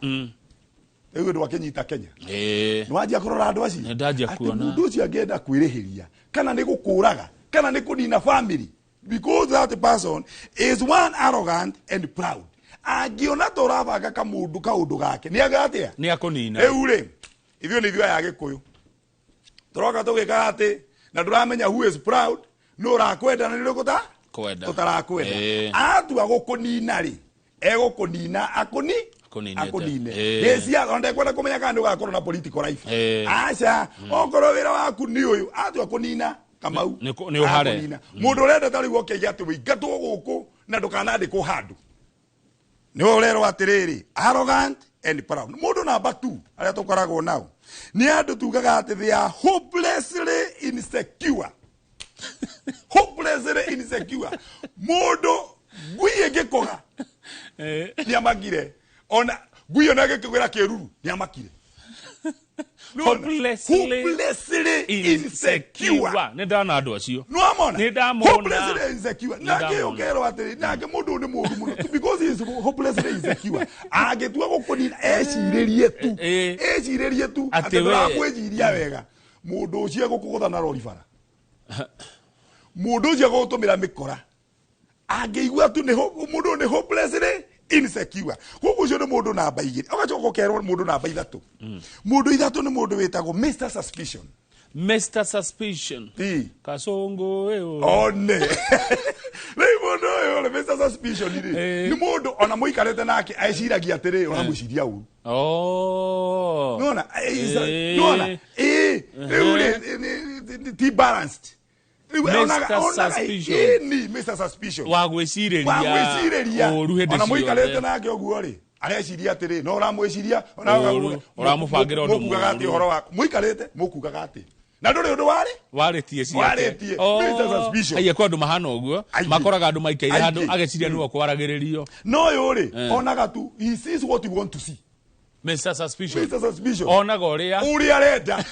Rĩu ũndũ akĩnyita Kenya, nĩ wanjia kũrora andũ acio. Nĩ ndanjia Atĩ kuona. mũndũ ũcio angĩenda kwĩrĩhĩria, kana nĩ gũkũraga, kana nĩ kũnina family, because that person is one arrogant and proud. Angĩona ta ũrabanga kamũndũ kaũndũ gake, nĩ aga atĩa? Nĩ akũnina. Rĩu rĩ, ithuĩ nĩ ithuĩ aya Gĩkũyũ tũroka tũgĩkaga atĩ na ndũramenya who is proud, nũ ũrakwenda na nĩ ũrĩkũ ta Kwenda. ũtarakwenda. Atua gũkũnina rĩ, egũkũnina akũni Akũninĩte. akũnine. Gĩcia ona ndekwenda kũmenya kana nĩ ũgakorwo na political life. Aca, okorwo wĩra waku nĩ ũyũ, atua kũnina Kamau, Nĩ ũhare. akũnina. Mũndũ ũrenda ta rĩu ũkĩiga atĩ wĩingatwo gũkũ na ndũkanandĩkwo handũ, nĩwe ũrerwo atĩrĩrĩ, arrogant and proud. Mũndũ namba 2 arĩa tũkoragwo nao nĩ andũ tugaga atĩ they are hopelessly insecure. Hopelessly insecure. Mũndũ ngui ĩngĩkũga nĩ amakire, ona ngui ona ĩngĩkũgĩra kĩruru nĩ amakire. Nĩwona? Hopelessly Hopelessly insecure. Nĩ ndana andũ acio. Nĩwamona? Nĩ ndamona. Hopelessly insecure. Nake Ndamona. ũkerwo atĩrĩ, nake mũndũ ũyũ nĩ mũũru mũno because he is hopelessly insecure. Angĩtua gũkũnina, ecirĩrie tu, ecirĩrie tu Atĩ atĩ we- ndũramwĩciria wega, mũndũ ũcio egũkũgũtha na rori bara, mũndũ ũcio egũgũtũmĩra mĩkora angĩigua tu nĩ mũndũ ũyũ nĩ hopelessly insecure. Koguo ũcio nĩ mũndũ namba 2. Ũgacoka ũkerwo mũndũ namba 3. Mũndũ 3 nĩ mũndũ wĩtagwo Mr Suspicion. Mr Suspicion. Kasongo ĩyo. One rĩu mũndũ ũyũ rĩ, Mr Suspicion rĩ, nĩ mũndũ ona mũikarĩte nake eciragia atĩrĩ, ũramwĩciria ũru. Nona nona rĩu rĩ, ti balanced. Rĩu Mr. onaga Suspicion. ĩni Mr Suspicion. Wa gwĩcirĩria. Wa gwĩcirĩria. Ũru hĩndĩ Ona mũikarĩte ciothe. nake ũguo rĩ, areciria atĩrĩ, no ũramwĩciria ona Ũru, ũramũbangĩra ũndũ mũkugaga atĩ mũũru. ũhoro waku mũikarĩte mũkugaga atĩ na ndũrĩ ũndũ warĩ warĩtie ciake. Warĩtie. Mr. Suspicion. Aiya, kwĩ andũ mahana ũguo. Aingĩ. Makoraga andũ maikaire handũ, Aingĩ. ageciria nĩwe kwaragĩrĩrio. No ũyũ rĩ, onaga tu, he sees what he want to see. Mr Suspicion. Mr Suspicion. Onaga ũrĩa ũrĩa arenda.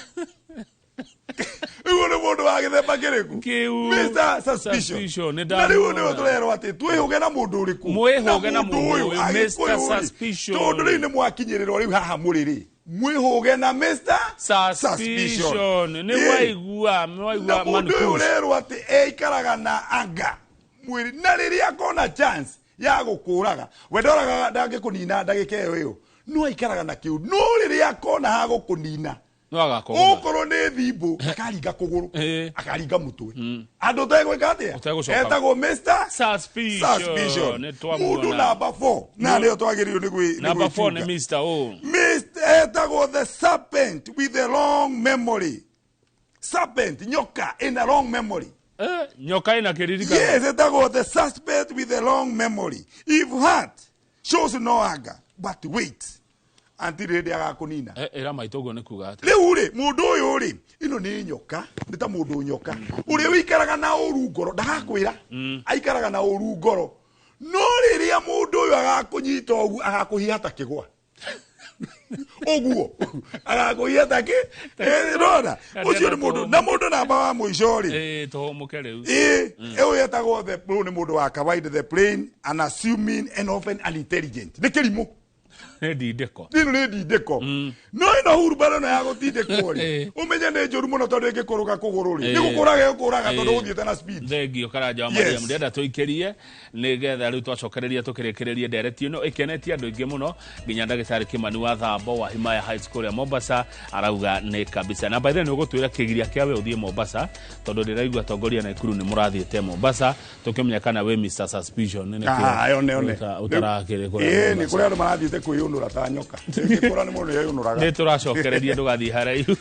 Rĩu nĩ mũndũ wa gĩthemba kĩrĩkũ? Kĩu. Mr Suspicion. Suspicion, nĩ Na rĩu nĩwe ndamwona. tũrerwo atĩ twĩhũge na mũndũ ũrĩkũ? Mwĩhũge na mũndũ ũyũ, ũyũ, Agĩkũyũ Mr. rĩ. Suspicion. Tondũ rĩu nĩ mwakinyĩrĩrwo rĩu haha mũrĩ rĩ, mwĩhũge na Mr Suspicion. Nĩ waigua, nĩ Na waigua mũndũ ũyũ Mankush. ũrerwo atĩ eikaraga na anga mwĩrĩ, na rĩrĩa akona chance ya gũkũraga, we ndoragaga, ndangĩkũnina ndagĩka ĩyo ĩyo, no aikaraga na kĩu, no rĩrĩa akona ha gũkũnina, No agakũgũtha. okorwo nĩ thimbũ akaringa kũgũrũ, akaringa mũtwe, andũ ũtegwĩka atĩa? Ũtegũcoka. Etagwo Mr Suspicion. Suspicion. Nĩ twamwona. Mũndũ namba 4 na nĩyo twagĩrĩirwo nĩ Namba 4 nĩ gwĩcunga. Mr. O. Mr. Etagwo the serpent with a long memory. Serpent, nyoka in a long memory. Nyoka ĩna kĩririkano. Yes, etagwo the suspect with a long memory. If heart shows no anger, but wait until hĩndĩ agakũnina. Ĩra maitũ ũguo nĩ kuga atĩa? Rĩu rĩ, mũndũ ũyũ rĩ, ĩno nĩ nyoka, nĩ ta mũndũ nyoka ũrĩa ũikaraga na ũru ngoro, ndagakwĩra, aikaraga na ũru ngoro, no rĩrĩa mũndũ ũyũ agakũnyita ũguo, agakũhiha ta kĩgwa ũguo, agakũhiha ta kĩ nona ũcio nĩ mũndũ. Na mũndũ namba wa mũico rĩ, Tũhũmũke rĩu. Ũyũ etagwo the, ũyũ nĩ mũndũ wa kawaida, the plain, unassuming and often unintelligent. Nĩ kĩrimũ. Nĩ ndindĩko. Ĩno nĩ ndindĩko, no ĩno hurubaro ĩno ya gũtindĩkwo rĩ, ũmenye nĩ njũru mũno, tondũ ĩngĩkũrũga kũgũrũ rĩ, nĩ gũkũraga ĩgũkũraga, tondũ ũthiĩte na speed. Thengio, Karanja wa Mariam. Ndĩrenda tũikĩrie nĩgetha rĩu twacokereria tũkĩrĩkĩrĩrie ndereti ĩno ĩkenetie andũ aingĩ mũno, nginya ndagĩtarĩ Kimani wa Thambo wa Himaya High School ya Mombasa arauga nĩ kabisa. Na by the way, nĩ ũgũtwĩra kĩgiria kĩa we ũthiĩ Mombasa, tondũ ndĩraigua atongoria Naikuru nĩ mũrathiĩte Mombasa, tũkĩmenya kana wĩ Mr Suspicion nĩ nĩkĩo. Ah, one one. Ũtarakĩrĩ kũrĩa Ĩĩ, nĩ Mombasa. kũrĩ andũ marathiĩte kwĩyũnũra ta nyoka. Ĩngĩkũra nĩ mũndũ nĩeyũnũraga. Nĩ tũracokereria, ndũgathiĩ haraihu.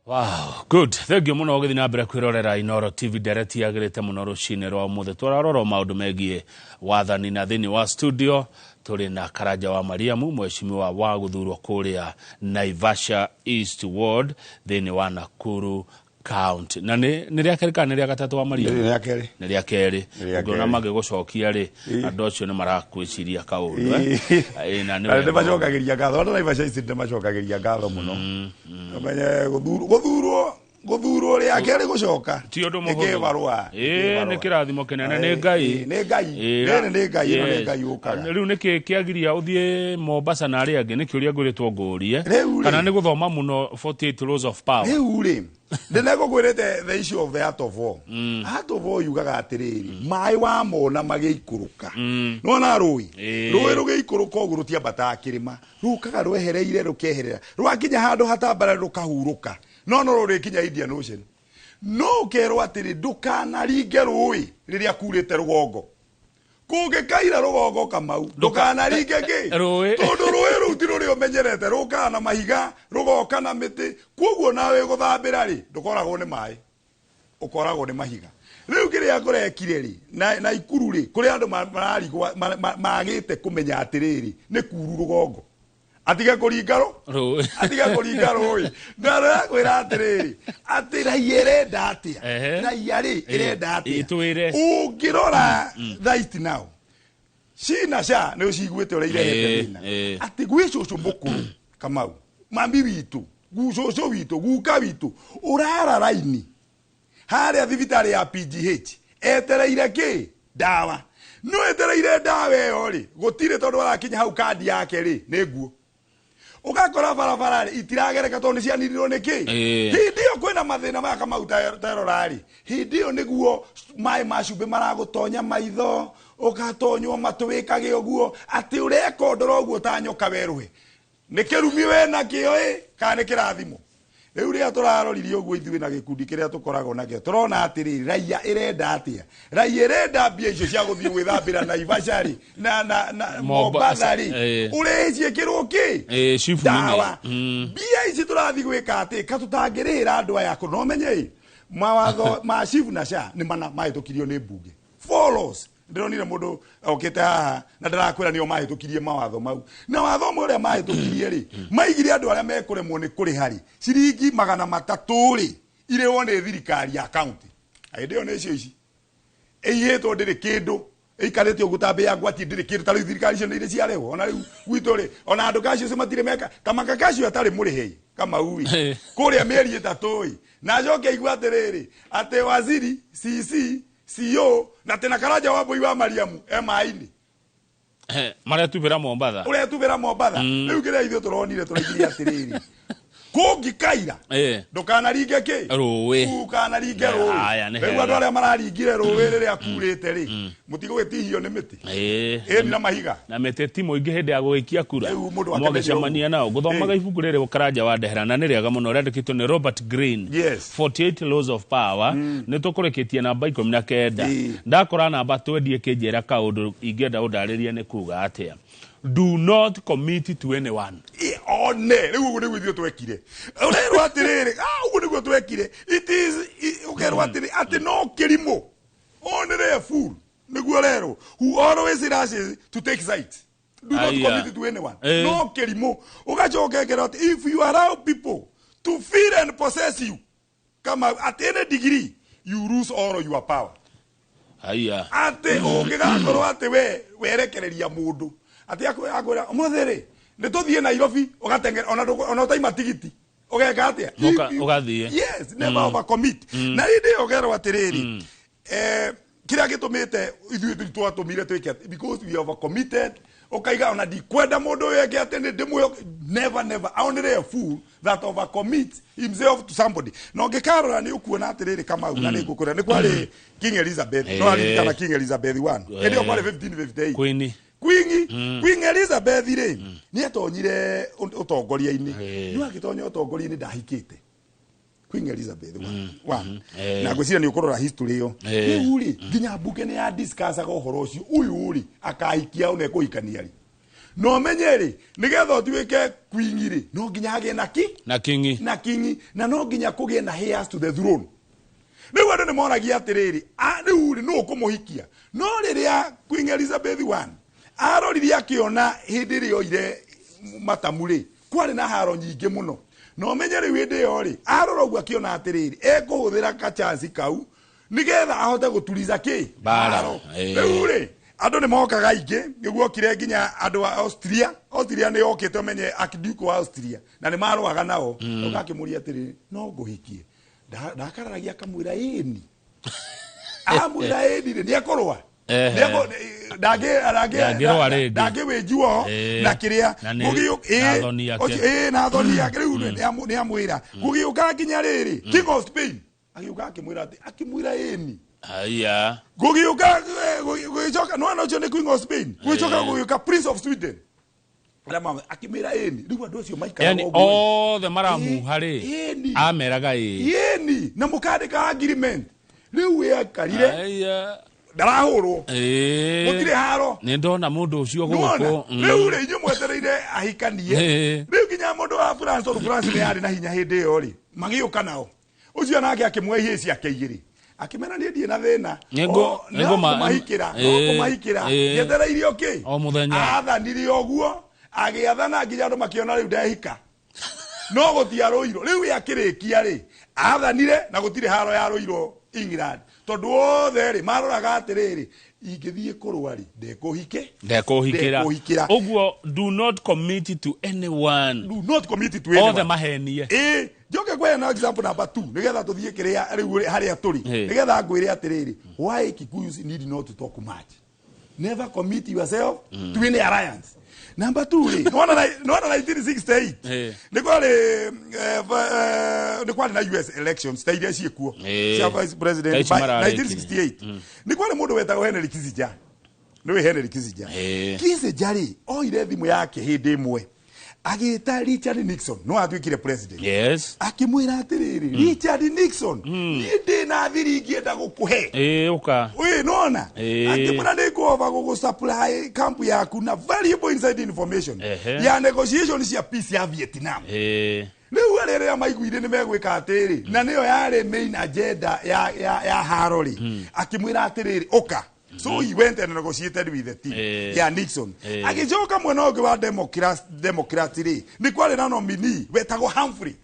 Wow, good. Thank you mũno ũgĩthiĩ na mbere kwĩrorera Inoro TV. Ndereti yagĩrĩte mũno rũcinĩ rwa ũmũthĩ. Tũrarora maũndũ megiĩ wathani, na thĩinĩ wa studio tũrĩ na Karanja wa Mariamu, mheshimiwa wa gũthurwo kũrĩa Naivasha East Ward thĩinĩ wa Nakuru County. Na nĩ rĩa kerĩ kana nĩ rĩa gatatũ, wa Mariamu? Nĩ rĩa kerĩ. Nĩ rĩa kerĩ. Nĩ rĩa Ũngĩona kerĩ. magĩgũcokia rĩ, andũ acio nĩ marakwĩciria kaũndũ, eh? Ĩ, na nĩ Na wega. ndĩmacokagĩria ngatho andũ Naivasha ici, ndĩmacokagĩria ngatho mũno. Ũmenye gũthurwo rĩa kerĩ gũcoka Ti ũndũ nĩ mũhũthũ. kĩbarũa. Ĩĩ, nĩ kĩrathimo kĩnene nĩ Ngai. Nĩ Ngai. Rĩrĩ nĩ Ngai, ĩno nĩ Ngai ũkaga. Rĩu nĩkĩ kĩagiria ũthiĩ Mombasa na arĩa angĩ? Nĩ kĩũria ngwĩrĩtwo ngũrie. Rĩu rĩ. Kana nĩ gũthoma mũno 48 Laws of Power? Rĩu rĩ, ndĩnegũkwĩrĩte the issue of the art of war. Art of war yugaga atĩrĩrĩ, maĩ wamona magĩikũrũka, nĩwona rũĩ, rũĩ rũgĩikũrũka ũguo rũtiambataga kĩrĩma, rũkaga rwehereire, rũkeherera, rwakinya handũ hatambara rũkahurũka, no rũrĩkinya Indian Ocean. No ũkerwo atĩrĩ, ndũkanaringe rũĩ rĩrĩa kurĩte rũgongo. Kũngĩkaira rũgongo, Kamau, ndũkanaringe kĩ? Rũĩ. Tondũ rũĩ rũu ti rũrĩa ũmenyerete, rũkaga na mahiga, rũgoka na mĩtĩ, koguo nawe gũthambĩra rĩ, ndũkoragwo nĩ maĩ, ũkoragwo nĩ mahiga. Rĩu kĩrĩa kũrekire rĩ, na Ikuru rĩ, kũrĩ andũ mararigwo, magĩte kũmenya atĩrĩrĩ, nĩ kuru rũgongo, atige kũringa rũ Rũĩ. Atige kũringa rũĩ. Na ndĩrakwĩra atĩrĩrĩ, atĩ raia ĩrenda atĩa? Raia rĩ, ĩrenda atĩa? Ĩtwĩre. Ũngĩrora right now, cina sha nĩ ũciguĩte ũrĩa irehete thĩna, atĩ gwĩ cũcũ mũkũrũ, Kamau, mami witũ, cũcũ witũ, guka witũ, ũrara raini harĩa thibitarĩ ya PGH etereire kĩ? Ndawa. No etereire ndawa ĩyo rĩ, gũtirĩ, tondũ arakinya hau kandi yake rĩ nĩ nguo. Ũgakora barabara rĩ itiragereka tondũ nĩ cianinirwo nĩ kĩ. Hĩndĩ ĩyo kwĩna mathĩna maya, Kamau, terora rĩ, hĩndĩ ĩyo nĩguo maĩ ma cumbĩ maragũtonya maitho, ũgatonywo matũ, wĩkage ũguo atĩ ũrekondora ũguo ta nyoka werũhe. Nĩ kĩrumi we nakĩo ĩ, kana nĩ kĩrathimo? Rĩu rĩrĩa tũraroririe ũguo ithuĩ na gĩkundi kĩrĩa tũkoragwo nakĩo, tũrona atĩrĩrĩ, raia ĩrenda atĩa? Raia ĩrenda mbia icio cia gũthiĩ gwĩthambĩra Naivasha rĩ, na Mombasa rĩ, ũrĩhi ciĩkĩrwo kĩ? SHIF-inĩ. Ndawa. Mbia ici tũrathiĩ gwĩka atĩ ka tũtangĩrĩhĩra andũ aya kũ? No menye ĩ, mawatho ma SHIF na SHA nĩ mana mahĩtũkirio nĩ mbunge, four laws. Ndĩronire mũndũ okĩte haha na ndĩrakwĩra nĩo mahĩtũkirie mawatho mau, na watho ũmwe ũrĩa mahĩtũkirie rĩ, maigire andũ arĩa mekũremwo nĩ kũrĩha rĩ, ciringi 300 rĩ, irĩhwo nĩ thirikari ya county. Hĩndĩ ĩyo nĩ icio ici ĩihĩtwo ndĩrĩ kĩndũ, ĩikarĩte ũguo ta mbĩa ngwati, ndĩrĩ kĩndũ. Ta rĩu thirikari icio nĩ irĩ ciarĩhwo? Ona rĩu gwitũ rĩ, ona andũ kacio ũcio matirĩ meka kamaka kacio atarĩ mũrĩhei, Kamau ĩ, kũrĩa mĩeri 3 ĩ, na acoke aigua atĩrĩrĩ, atĩ waziri, CC, CO na tena Karanja wa Mbui wa Mariamu e maĩ-inĩ. Maretubĩra Mombatha. Ũretubĩra Mombatha. Rĩu kĩrĩa ithuĩ tũronire, tũraigire atĩrĩrĩ, kũngĩkaira ndũkanaringe kĩ? Rũĩ. Ndũkanaringe rũĩ. Haya, nĩ Rĩu hega. andũ arĩa mararingire rũĩ rĩrĩa kurĩte rĩ, mũtigũgĩtihio nĩ mĩtĩ ĩni na mahiga. Na mĩtĩ ti mũingĩ hĩndĩ ya gũgĩikia kura. Rĩu mũndũ akĩmenye Mwagĩcemania ũguo. nao. Gũthomaga ibuku rĩrĩ Karanja wa ndehera, na nĩ rĩega mũno, rĩandĩkĩtwo nĩ Robert Greene, 48 Laws of Power. Nĩ tũkũrĩkĩtie namba 19. Ndakora namba twendie kĩnjĩra kaũndũ ingĩenda ũndarĩrie nĩ kuga atĩa. Do not commit to anyone. Ĩ, one rĩu ũguo nĩguo ithuĩ twekire. Ũrerwo atĩrĩrĩ, ũguo nĩguo twekire. It is ũkerwo atĩrĩ, atĩ no kĩrimũ, only a fool, nĩguo ũrerwo, who always rushes to take side. Do not Aya. commit to anyone. No kĩrimũ. Ũgacoka ũkerwo atĩ if you allow people to feel and possess you, kama at any degree, you lose all your power. Aya. Atĩ ũngĩgakorwo atĩ we werekereria mũndũ atĩ akwĩra ũmũthĩ rĩ, nĩ tũthiĩ Nairobi, ũgateng'era ona ona ũtaima tigiti. Ũgeka atĩa? Ũgathiĩ. Yes, never overcommit. Na hĩndĩ ĩyo ũkerwo atĩrĩrĩ, kĩrĩa gĩtũmĩte ithuĩ twatũmire twĩke atĩ, because we overcommitted, ũkaiga ona ndikwenda mũndũ ũyũ eke atĩ nĩ ndĩmwĩhoke. Never, never. Only a fool that overcommits himself to somebody. Na ũngĩkarora nĩ ũkuona atĩrĩrĩ, Kamau, na nĩ ngũkwĩra nĩ kwarĩ King Elizabeth, no aririkana King Elizabeth 1, hĩndĩ ĩyo kwarĩ 1558. Queen. Queen Elizabeth rĩ, nĩ atonyire ũtongoria-inĩ. No agĩtonya ũtongoria-inĩ ndahikĩte, Queen Elizabeth 1. Na ngwĩciria nĩ ũkũrora history ĩyo. Rĩu rĩ, nginya mbunge nĩ ya discussaga ũhoro ũcio, ũyũ rĩ akahikia ũ na ekũhikania rĩ. Na ũmenye rĩ, nĩgetha ũtuĩke queen rĩ, no nginya hagĩe na ki Na kingi. Na kingi, na no nginya kũgĩe na heirs to the throne. Rĩu andũ nĩ moragia atĩrĩrĩ, rĩu rĩ, nũ ũkũmũhikia? No rĩrĩa Queen Elizabeth 1 arorire akĩona hĩndĩ ĩrĩa oire matamu rĩ, kwarĩ na haro nyingĩ mũno. Na ũmenye rĩu hĩndĩ ĩyo rĩ, arora ũguo akĩona atĩrĩrĩ, ekũhũthĩra kachanci kau nĩgetha ahote gũturiza kĩ Mbara. Haro. Rĩu rĩ, andũ nĩ mokaga aingĩ, nĩguo okire nginya andũ a Austria. Austria nĩ yokĩte, ũmenye Archduke wa Austria, na nĩ marũaga nao. Oka akĩmũria atĩrĩrĩ, no ngũhikie? Ndakararagia, akamwĩra ĩni. Amwĩra ĩni rĩ, nĩ ekũrũa. Ndangĩrũa rĩngĩ. Ndangĩwĩnjuo na kĩrĩa Na na thoni yake. Na thoni yake. Rĩu nĩ amwĩra. Gũgĩũka nginya rĩrĩ, King of Spain agĩũka akĩmwĩra atĩ, akĩmwĩra ĩni. Haya. Gũgĩũka gũgĩcoka nĩwona ũcio nĩ Queen of Spain. Gũgĩcoka gũgĩũka Prince of Sweden. Arĩa akĩmwĩra ĩni. Rĩu andũ acio maikaraga Yani ũguo. othe maramuha rĩ, Ĩni. ameraga ĩ. Ĩni, na mũkandĩka agreement. Rĩu ĩakarire Haya. ndarahũrwo, gũtirĩ haro. Nĩ ndona mũndũ ũcio Nĩwona? gũkũ. Rĩu rĩ, inyuĩ mwetereire ahikanie. Rĩu nginya mũndũ wa France, tondũ France nĩ yarĩ na hinya hĩndĩ ĩyo rĩ, magĩũka nao. Ũcio nake akĩmuoya ihĩĩ ciake igĩrĩ, akĩmera niĩ ndirĩ na thĩna. No kũmahikĩra, no kũmahikĩra njetereire ũkĩ O mũthenya. Athanire ũguo, agĩathana nginya andũ makĩona rĩu ndehika, no gũtiarũirwo. Rĩu akĩrĩkia rĩ, athanire na gũtirĩ haro yarũirwo England, tondũ othe rĩ maroraga atĩrĩrĩ, ingĩthiĩ kũrũa rĩ, ndekũhike. Ndekũhikĩra. Ndekũhikĩra. Ũguo do not commit to anyone. Do not commit to othe anyone. Mahenie. Ĩ, njoke kweana example number 2 nigetha tuthiĩ kĩrĩa rĩu harĩa tũrĩ. Nigetha ngwĩre atĩrĩrĩ, why Kikuyus need not to talk much. Never commit yourself to any alliance. Number 2 rĩ, nĩwona 1968 nĩ kwarĩ nĩ kwarĩ na US elections ta iria ciĩkuo cia vice president. Ta ici mararĩkirie. 1968 nĩ kwarĩ mũndũ wetagwo Henry Kissinger. Nĩwe Henry Kissinger? Kissinger rĩ, oire thimũ yake hĩndĩ ĩmwe agĩta Richard Nixon, no atuĩkire president. Akĩmwĩra atĩrĩrĩ, Richard Nixon, niĩ ndĩ na thiri ingĩenda gũkũhe. Ĩ, ũka. Ĩ, nona akĩmwĩra nĩ ngũhova gũgũ supply camp yaku na valuable inside information ya negotiation cia peace ya Vietnam. Rĩu arĩa rĩrĩa maiguire nĩ megwĩka atĩrĩ, na nĩyo yarĩ main agenda ya haro rĩ, akĩmwĩra atĩrĩrĩ, ũka. So he went and negotiated with the team ya Nixon. Agĩcoka mwena ũngĩ wa Democrat rĩ, nĩ kwarĩ na nominee wetagwo Humphrey,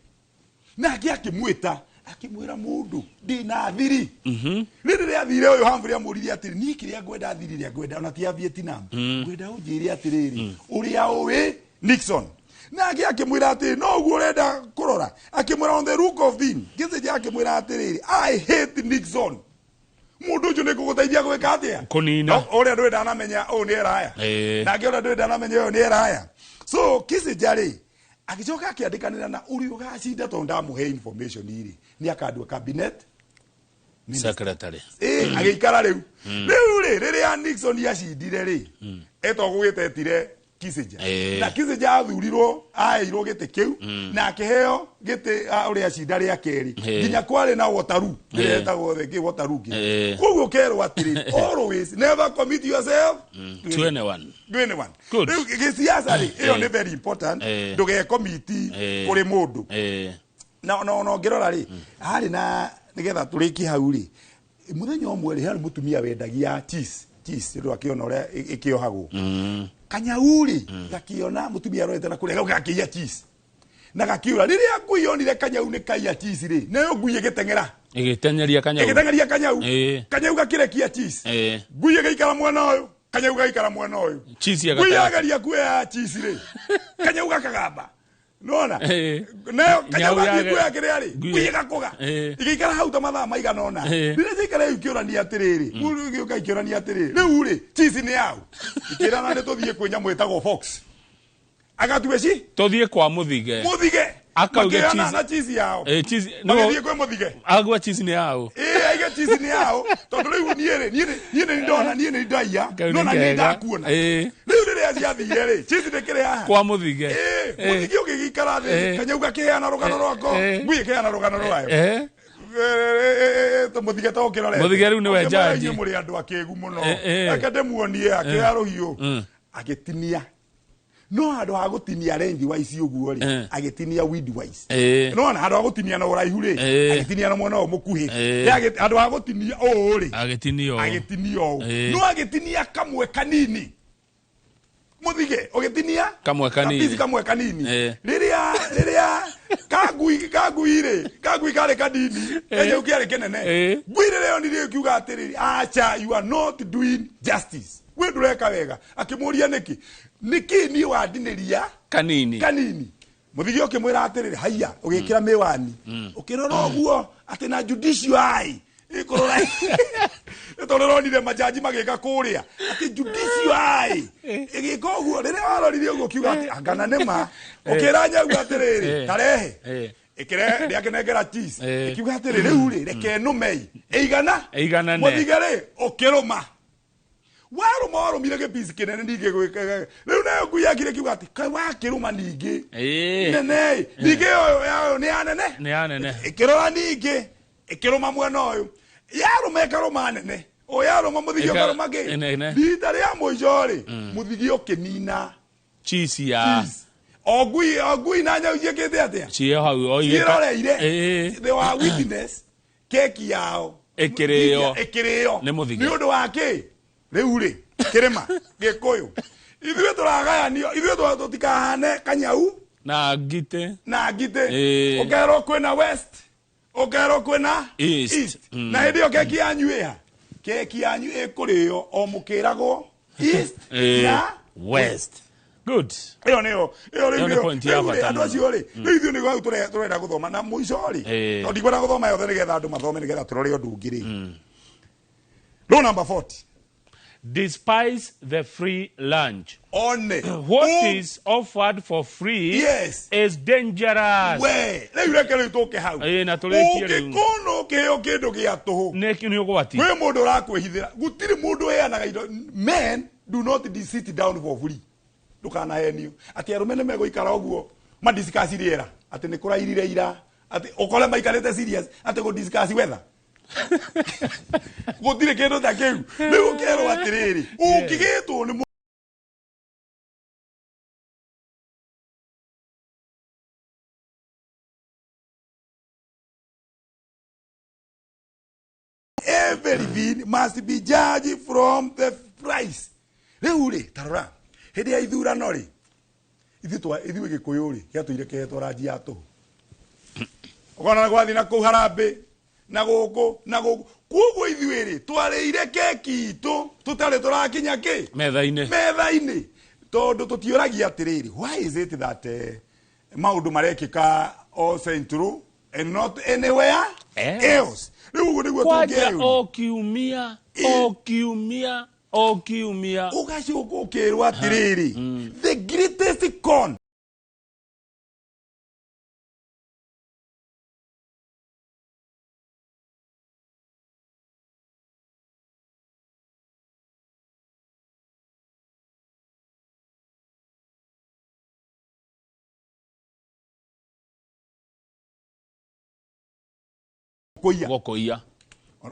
nake akĩmwĩta akĩmwĩra, mũndũ ndĩ na thiri. Rĩrĩ rĩathire ũyũ Humphrey amũririe atĩrĩ, niĩ kĩrĩa ngwenda, thiri ĩrĩa ngwenda ona ti ya Vietnam, ngwenda ũnjĩre atĩrĩrĩ, ũrĩa ũĩ Nixon. Nake akĩmwĩra atĩrĩ, no ũguo ũrenda kũrora. Akĩmwĩra, on the look of thing, Kissinger akĩmwĩra atĩrĩrĩ, I hate Nixon. Mũndũ ũcio nĩ ngũgũteithia gwĩka atĩa? Kũnina. No, ũrĩa ndũĩ ndanamenya ũyũ nĩ eraya. Nake ũrĩa ndũĩ ndanamenya ũyũ nĩ eraya. So Kissinger rĩ, agĩcoka akĩandĩkanĩra na ũrĩa ũgacinda, tondũ ndamũhe information rĩ, nĩ akandua cabinet secretary. Ĩ, agĩikara rĩu. Rĩu rĩ, rĩrĩa Nixon acindire rĩ, etwo gũgĩtetire Kissinger. Na Kissinger athurirwo, aheirwo gĩtĩ kĩu na akĩheo gĩtĩ ũrĩa acinda rĩa kerĩ. Nginya kwarĩ na Waterloo ĩrĩa ĩtagwo the Waterloo ngĩ. Koguo kerwo atĩrĩ, always never commit yourself to anyone. To anyone. Good. Rĩu gĩciaca rĩ, ĩyo nĩ very important. Ndũgekomiti kũrĩ mũndũ. Na ũngĩrora rĩ, harĩ na nĩgetha tũrĩkie hau rĩ, mũthenya ũmwe rĩ, harĩ mũtumia wendagia cheese, cheese rĩu akĩona ũrĩa ĩkĩohagwo kanyau rĩ, gakĩona mũtumia arorete na kũrĩa gauka gakĩiya cheese na gakiura. Rĩrĩa ngui yonire kanyau nĩ kaiya cheese rĩ, nayo ngui ĩgĩteng'era. Ĩgĩtenyeria kanyau. Ĩgĩteng'eria kanyau. Kanyau gakĩrekia cheese. Ngui ĩgĩikara mwena ũyũ, kanyau gagaikara mwena ũyũ. Cheese ya Ngui gatagatĩ. yageria kuoya cheese rĩ, kanyau gakagamba. Nona Eh. nayo Nyau kanyau gathiĩ yage- kuoya kĩrĩa rĩ Ngui. ngui ĩgakũga Eh. igĩikara hau ta mathaa maigana ũna. Eh. Rĩrĩa ciaikara hau ikĩũrania atĩrĩrĩ, mũndũ ĩgĩũka ikĩũrania atĩrĩrĩ, rĩu rĩ cheese nĩ yaũ? Ikĩrana nĩ tũthiĩ kwĩ nyamũ ĩtagwo fox agatue ci Tũthiĩ kwa Mũthige. Mũthige. Akauge Makĩoyana cheese. na cheese yao. Eh, cheese no Magĩthiĩ kwĩ Mũthige. Agwa cheese nĩ yaũ? Ĩĩ, aige cheese nĩ yao tondũ rĩu niĩ rĩ niĩ nĩ ndona, niĩ nĩ ndaiya. Kau nĩ Nona nĩ kega. ndakuona. Eh. Rĩu rĩrĩa ciathire rĩ, cheese ndĩkĩrĩ haha Kwa Mũthige. Ĩĩ, Eh. Mũthige ũgĩgĩikara thĩ, Eh. kanyau gakĩheana rũgano rwako, Eh. ngui ĩkĩheana rũgano rwayo. Eh. Mũthige ta ũkĩrorete. Mũthige rĩu nĩwe Ũkĩmwĩra judge. inyuĩ mũrĩ andũ akĩgu mũno. Eh, eh. Reke ndĩmuonie akĩoya rũhiũ agĩtinia, no handũ ha gũtinia lengthwise ũguo rĩ, Eh. agĩtinia widthwise. Eh. No handũ ha gũtinia na ũraihu rĩ, Eh. agĩtinia na mwena ũyũ mũkuhĩ. Eh. Handũ ha gũtinia ũũ rĩ, Agĩtinio. agĩtinia ũũ. Eh. No agĩtinia kamwe kanini. Mũthige ũgĩtinia Kamwe kanini. Kapici kamwe kanini. Eh. Rĩrĩa kangui rĩ, kangui karĩ kanini, kanyau kĩarĩ kĩnene. Eh. Ngui rĩrĩa yonire ĩkiuga atĩrĩrĩ, acha, you are not doing justice, we ndũreka wega. Akĩmũria nĩkĩ, nĩkĩ niĩ wandinĩria Kanini. kanini? Mũthige ũkĩmwĩra atĩrĩrĩ, haiya, ũgĩkĩra mĩwani ũkĩrora ũguo atĩ na judicial eye ĩkũrora, nĩ tondũ ronire majaji magĩka kũrĩa atĩ judicial eye ĩgĩka ũguo. Rĩrĩa warorire ũguo ũkiuga atĩ angana nĩ ma, ũkĩra nyau atĩrĩrĩ, Eh. tarehe. Eh. Ĩkĩrehe, ndĩakĩnengera cheese. Eh. Ĩkiuga atĩrĩ, rĩu rĩ, reke nũmei ĩigana. Ĩiganane. Mũthige rĩ, ũkĩrũma, warũma, warũmire gĩpici kĩnene ningĩ gwĩka rĩu nayo ngui yakire kiuga atĩ kaĩ wakĩrũma ningĩ Eh. nene ningĩ ũyũ yayo nĩ ya nene. Nĩ ya nene. Ĩkĩrora ningĩ ĩkĩrũma mwena ũyũ, yarũma ĩkarũma nene, o yarũma mũthigi ũkarũma kĩ Nene. Rita rĩa mũico rĩ, mũthigi ũkĩnina Cheese ya o ngui, o ngui na nyau ciĩkĩte atĩa? Ciĩ hau o igĩka- Ciĩroreire. Eh. They were witness keki yao Ĩkĩrĩo. Ĩkĩrĩo Nĩ Mũthige. Nĩ ũndũ wa kĩ? Rĩu rĩ, kĩrĩma gĩkũyũ ithuĩ tũragayanio, ithuĩ tũtikahane kanyau Na ngitĩ. na ngitĩ. Ĩĩ. Ũkerwo kwĩna west, ũkerwo kwĩna East. Na hĩndĩ ĩyo keki yanyu ĩha? Keki yanyu ĩkũrĩo o mũkĩragwo east Eh. na West. Good. Ĩyo nĩyo ĩyo rĩu Ĩyo nĩ nĩyo. point ya Rĩu rĩ, bata andũ mũno. acio rĩ, rĩu ithuĩ nĩguo hau tũrenda gũthoma na mũico rĩ, Ĩĩ. tondũ ndikwenda gũthoma yothe nĩgetha andũ mathome, nĩgetha tũrore ũndũ ũngĩ rĩ. Law number 40. Despise the free lunch. One. What is offered for free Yes. is dangerous. We rĩu reke rĩu tũke hau. Ĩĩ, na tũrĩkie rĩu. Ũngĩkona ũkĩheo kĩndũ gĩa tũhũ, Nĩ ũgwati. kwĩ mũndũ ũrakwĩhithĩra. Gũtirĩ mũndũ ũheanaga indo. Men do not sit down for free. Ndũkanahenio atĩ arũme nĩ megũikara ũguo madiscuss rĩera atĩ nĩ kũrairire ira, atĩ ũkore maikarĩte serious atĩ gũ-discuss weather. Gũtirĩ kĩndũ ta kĩu. Rĩu ũkerwo atĩrĩrĩ, ũngĩgĩtwo nĩ everything must be judged from the price. Rĩu rĩ, tarora hĩndĩ ya ithurano rĩ, ithuĩ ithuĩ gĩkũyũ rĩ, gĩatũire kĩhetwo ranji ya tũhũ, ũkona gwathiĩ na kũu harambĩ na gũkũ na gũkũ. Koguo ithuĩ rĩ, twarĩire keki itũ tũtarĩ tũrakinya kĩ? Metha-inĩ. Metha-inĩ, tondũ tũtiũragia atĩrĩrĩ, why is it that maũndũ marekĩka o central and not anywhere Else? else? Rĩu ũguo nĩguo Kwanja tũngĩeyũria. o kiumia, o kiumia, o kiumia. Ũgacoka ũkĩrwo atĩrĩrĩ, the greatest con kũiya. Gũkũiya.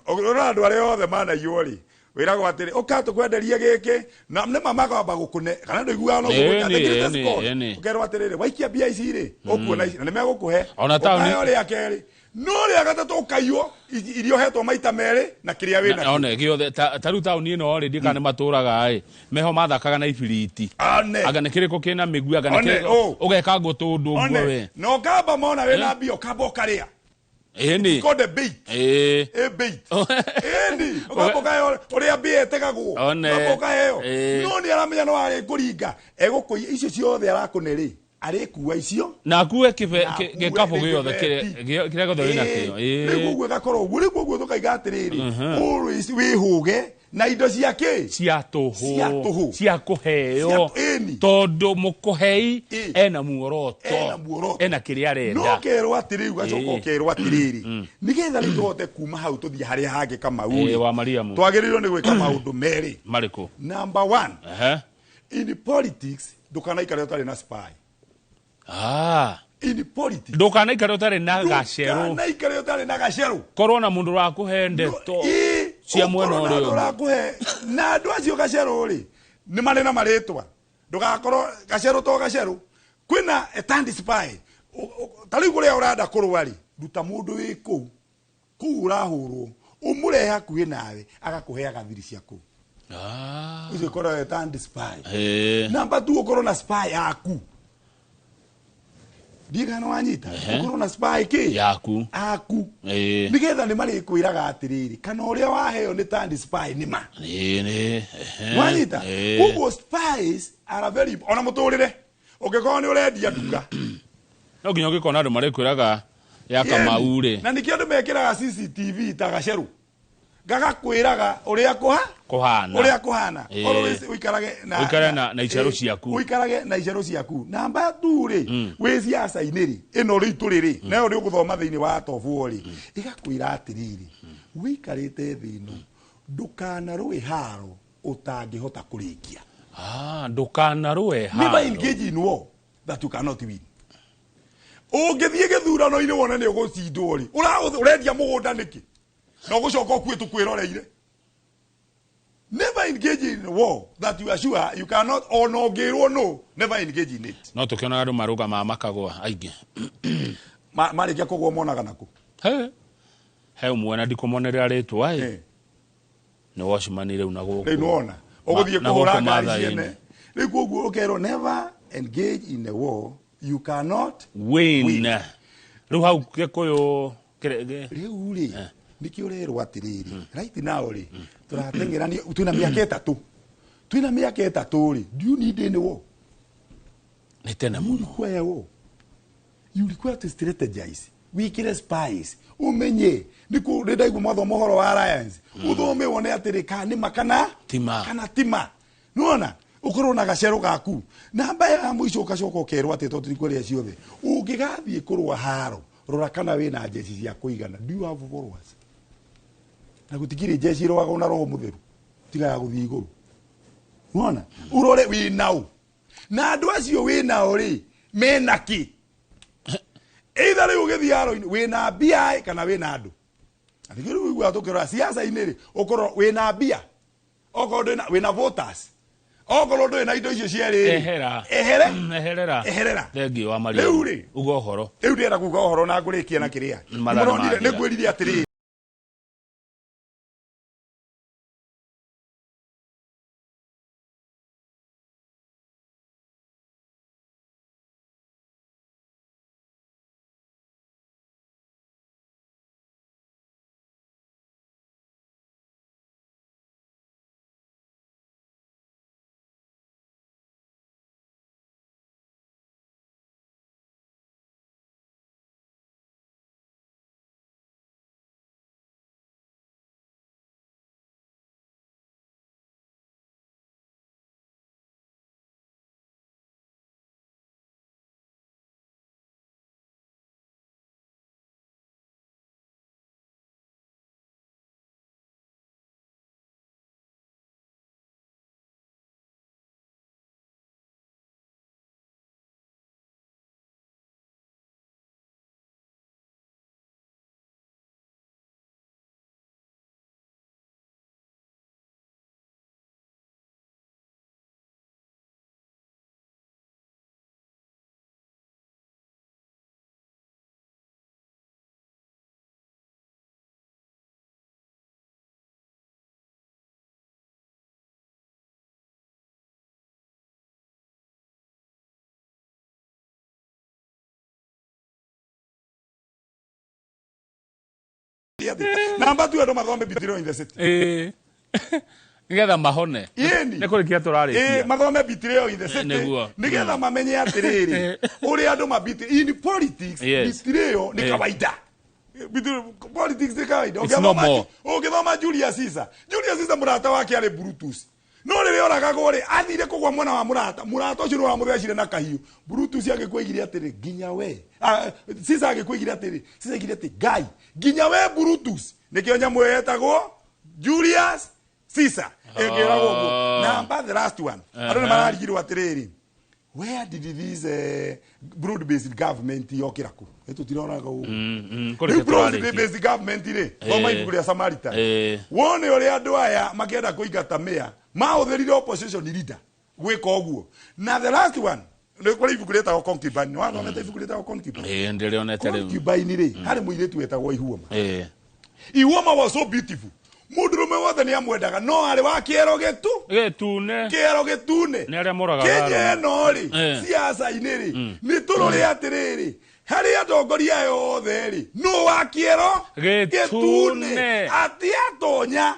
Ũrona andũ arĩa othe manaiywo rĩ, wĩragwo atĩrĩ, ũka tũkwenderie gĩkĩ, na nĩma makamba gũkũne kana ndũiguaga no Ĩni, gũkũne. The greatest ĩni, con. ĩni. Ũkerwo atĩrĩrĩ, waikia mbia ici rĩ, ũkuona ici na nĩmegũkũhe. Ona taũni- Ũkaheo rĩa kerĩ, no rĩa gatatũ ũkaiywo iria ũhetwo maita merĩ na kĩrĩa wĩ nakĩo. One gĩothe ta rĩu taũni ĩno rĩ, ndiĩ kana nĩ matũraga ĩ meho mathakaga na ibiriti. One. Anga nĩ kĩrĩkũ kĩna mĩgui, anga nĩ One, kĩrĩkũ oh. ũgeka ngũ tũndũ ũguo One. we. Na ũkamba mona wĩna mbia ũkamba ũkarĩa. Ĩni. Called a bait. Ĩĩ. Ĩ bait, ĩni ũkamba ũkaheo ũrĩa mbia ĩtegagwo. One. Ũkamba ũkaheo. Ĩĩ. No nĩ aramenya no arĩ kũringa egũkũiya icio ciothe arakũne rĩ. Arĩkua icio na akue na akue gĩkabũ gĩothe gĩbeti. kĩrĩa gĩothe wĩna kĩo. Rĩu ũguo ĩgakorwo ũguo, rĩu ũguo tũkaiga atĩrĩrĩ, always wĩhũge na indo cia kĩ? Cia tũhũ. Cia tũhũ. Cia kũheo. Ĩni. Tondũ mũkũhei ena muoroto. Ena muoroto. Ena kĩrĩa No arenda. kerwo atĩrĩrĩ, ũgacoka ũkerwo atĩrĩrĩ, nĩgetha rĩu tũhote kuma hau tũthiĩ harĩa hangĩ Kamau rĩ, Wa Mariamu. Twagĩrĩirwo nĩ gwĩka maũndũ merĩ. Marĩkũ? Number one, in politics ndũkanaikare ũtarĩ na spy. In politics Ndũkanaikare ũtarĩ na gacerũ. Ndũkanaikare ũtarĩ na gacerũ. Korwo na mũndũ ũrakũhe ndeto cia mwena ũkorwo na ũrĩa andũ ũngĩ. ũrakũhe na andũ acio gacerũ rĩ nĩ marĩ na marĩtwa, ndũgakorwo gacerũ to gacerũ, kwĩna etandi spy. Ta rĩu kũrĩa ũrenda kũrũa rĩ, ruta mũndũ wĩ kũu kũu ũrahũrwo, ũmũrehe hakuhĩ nawe, agakũheaga thiri cia kũu. Ũcio ũkorwo etandi spy. Namba tu, ũkorwo na spy yaku. Ndiĩ kana wanyita. Ũkorwo na spy kĩ? Yaku. Aku, nĩgetha nĩ marĩkwĩraga atĩrĩrĩ, kana ũrĩa waheo nĩ tandi spy nĩ ma. Nĩ Wanyita? Koguo spies are very, ona mũtũrĩre ũngĩkorwo nĩ ũrendia nduka, No nginya ũngĩkona andũ marĩkwĩraga ya Kamau rĩ. Na nĩkĩo andũ mekĩraga CCTV ta gacerũ gagakwĩraga ũrĩa kũha Kũhana. Ũrĩa kũhana. Always ũikarage na Ũikare na icerũ ciaku. Ũikarage na icerũ ciaku. Namba tu rĩ, wĩ ciaca-inĩ rĩ, ĩno rĩu tũrĩ rĩ, nayo nĩ ũgũthoma thĩinĩ wa tobuo rĩ, ĩgakwĩra atĩrĩrĩ, wĩikarĩte thĩ ĩno, ndũkanarũe haro ũtangĩhota kũrĩkia. Ndũkanarũe Never haro. engage in war that you cannot win. Ũngĩthiĩ gĩthurano-inĩ wone nĩ ũgũcindwo rĩ, ũrendia mũgũnda nĩkĩ na ũgũcoka ũkue tũkwĩroreire? Never engage in war that you are sure you cannot, ona ũngĩrwo no, never engage in it. No tũkĩonaga andũ marũgamaga makagũa aingĩ. Marĩkia kũgũa monaga nakũ? He ũmwe na ndikũmonerera rĩtwa ĩ, nĩ watchman rĩu na gũkũ. Rĩu nĩwona ũgũthiĩ Na kũhũra gũkũ ngari Maathai-inĩ. ciene. Rĩu koguo ũkerwo, never engage in a war you cannot win. Win. Rĩu hau gĩkũyũ Rĩu rĩ, nĩkĩo ũrerwo atĩrĩrĩ, right now rĩ, tũrateng'erania, twĩna mĩaka 3, twĩna mĩaka 3 rĩ, do you need any war? Nĩ tene You mũno. require war, you require to strategize, wikire spies, umenye nĩkũ. Nĩ ndaigua mwathoma ũhoro wa alliance, ũthome wone atĩrĩ kana nĩma kana Tima. Kana tima. Nĩwona ũkorwo na gacerũ gaku. Namba ya mũico, ũgacoka ũkerwo atĩ tondũ tikwaria ciothe, ũngĩgathiĩ kũrũa haro, rora kana wĩna njeci cia kũigana. Do you have followers? Na gũtikĩrĩ njeci ĩrũagwo na roho mũtheru tiga ya gũthiĩ igũrũ. Nĩwona ũrore wĩnao na andũ acio wĩnao rĩ, mena kĩ? Either rĩu ũgĩthiĩ haro-inĩ wĩna mbia ĩ, kana wĩna andũ. Na nĩkĩo rĩu ũiguaga tũkĩrora siasa-inĩ rĩ, ũkorwo wĩna mbia, okorwo ndwĩna, wĩna voters, okorwo ndũrĩ na indo icio cierĩ rĩ, Ehera. Ehere. Eherera. Eherera. Thengiũ wa Maria. Rĩu rĩ, uga ũhoro. Rĩu ndĩrenda kuga ũhoro na ngũrĩkia na kĩrĩa. Mathaa nĩ Nĩmũronire, mathira. nĩngwĩrire atĩrĩrĩ. Namba tu, andũ mathome Betrayal in the City. Nĩgetha mahone. Ĩni. Nĩ kũrĩkia tũrarĩkia. Mathome betrayal in the city. Nĩguo. Nĩgetha mamenye atĩrĩrĩ, ũrĩa andũ ma in politics, betrayal nĩ kawaida. Politics nĩ kawaida. It's normal. Ũngĩthoma Julius Caesar, Julius Caesar mũrata wake arĩ Brutus. No rĩrĩa oragagwo rĩ, athire kũgwa mwena wa mũrata, mũrata ũcio nĩwe wamũthecire na kahiũ. Brutus agĩkwĩgire atĩrĩ, nginya we. Caesar agĩkwĩgire atĩrĩ, Caesar aigire atĩ, Ngai, nginya we Brutus. Nĩkĩo nyamũ ĩyo yetagwo Julius Caesar. Ĩkĩragwo ũguo. Number the last one. Andũ nĩ mararigirwo atĩrĩrĩ, where did this broad based government yokĩra kũ? Tũtironaga ũguo. Kũrĩkia Rĩu broad tũrarĩkia. based government rĩ, thoma ibuku rĩa Samaritan. Wone ũrĩa andũ aya makĩenda kũingata mayor, mahũthĩrire opposition leader gwĩka ũguo. Na the last one, nĩ kũrĩ ibuku rĩtagwo Concubine. Nĩwathomete ibuku rĩtagwo Concubine? Ndĩrĩonete rĩu. Concubine rĩ, harĩ mũirĩtu wetagwo Ihuoma. Ihuoma was so beautiful. Mũndũrũme wothe nĩ amwendaga, no arĩ wa kĩero gĩtu. Gĩtune. Kĩero gĩtune. Nĩ arĩa moragaga Kenya arũme. ĩno rĩ, siasa-inĩ rĩ, nĩ tũrore atĩrĩrĩ, harĩ atongoria aya othe rĩ, nũ wa kĩero Gĩtune. Atĩ atonya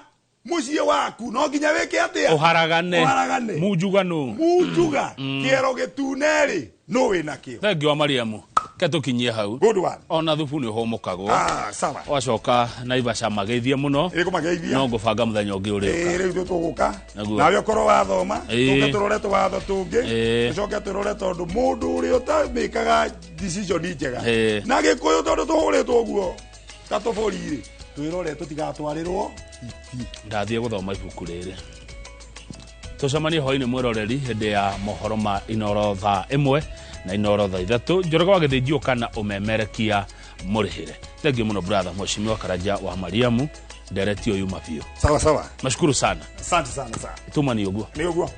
mũciĩ waku no nginya wĩke atĩa? Ũharagane. Ũharagane. Munjugano. Munjuga. Kĩero gĩtune rĩ, nũ wĩna kĩo? Thank you wa Mariamu. Ke tũkinyie hau. Good one. Ona thubu nĩ ũhũmũkagwo. Sawa. Wacoka Naivasha mageithie mũno. Ĩĩ, kũmageithia. No ngũbanga mũthenya ũngĩ ũrĩũka. Rĩu ithuĩ tũgũka. Naguo. Nawe ũkorwo wathoma, tũke tũrore tũwatho tũngĩ, tũcoke tũrore tondũ mũndũ ũrĩa ũtamĩkaga decision njega. Na Gĩkũyũ tondũ tũhũrĩtwo ũguo ta tũbũri rĩ, twĩrore tũtigatwarĩrwo iti. Ndathiĩ gũthoma ibuku rĩrĩ. Tũcemanie hwainĩ mwĩroreri hĩndĩ ya mohoro ma Inoro thaa 1 na Inoro thaa 3. Njoroge wa Gĩthĩnjio kana ũmemerekia mũrĩhĩre. Thank you mũno brother, Mheshimiwa Karanja wa Mariamu. Ndereti ũyũ yuma biũ. Sawa sawa. Nashukuru sana. Asante sana sana. Tuma ni ũguo. Ni ũguo.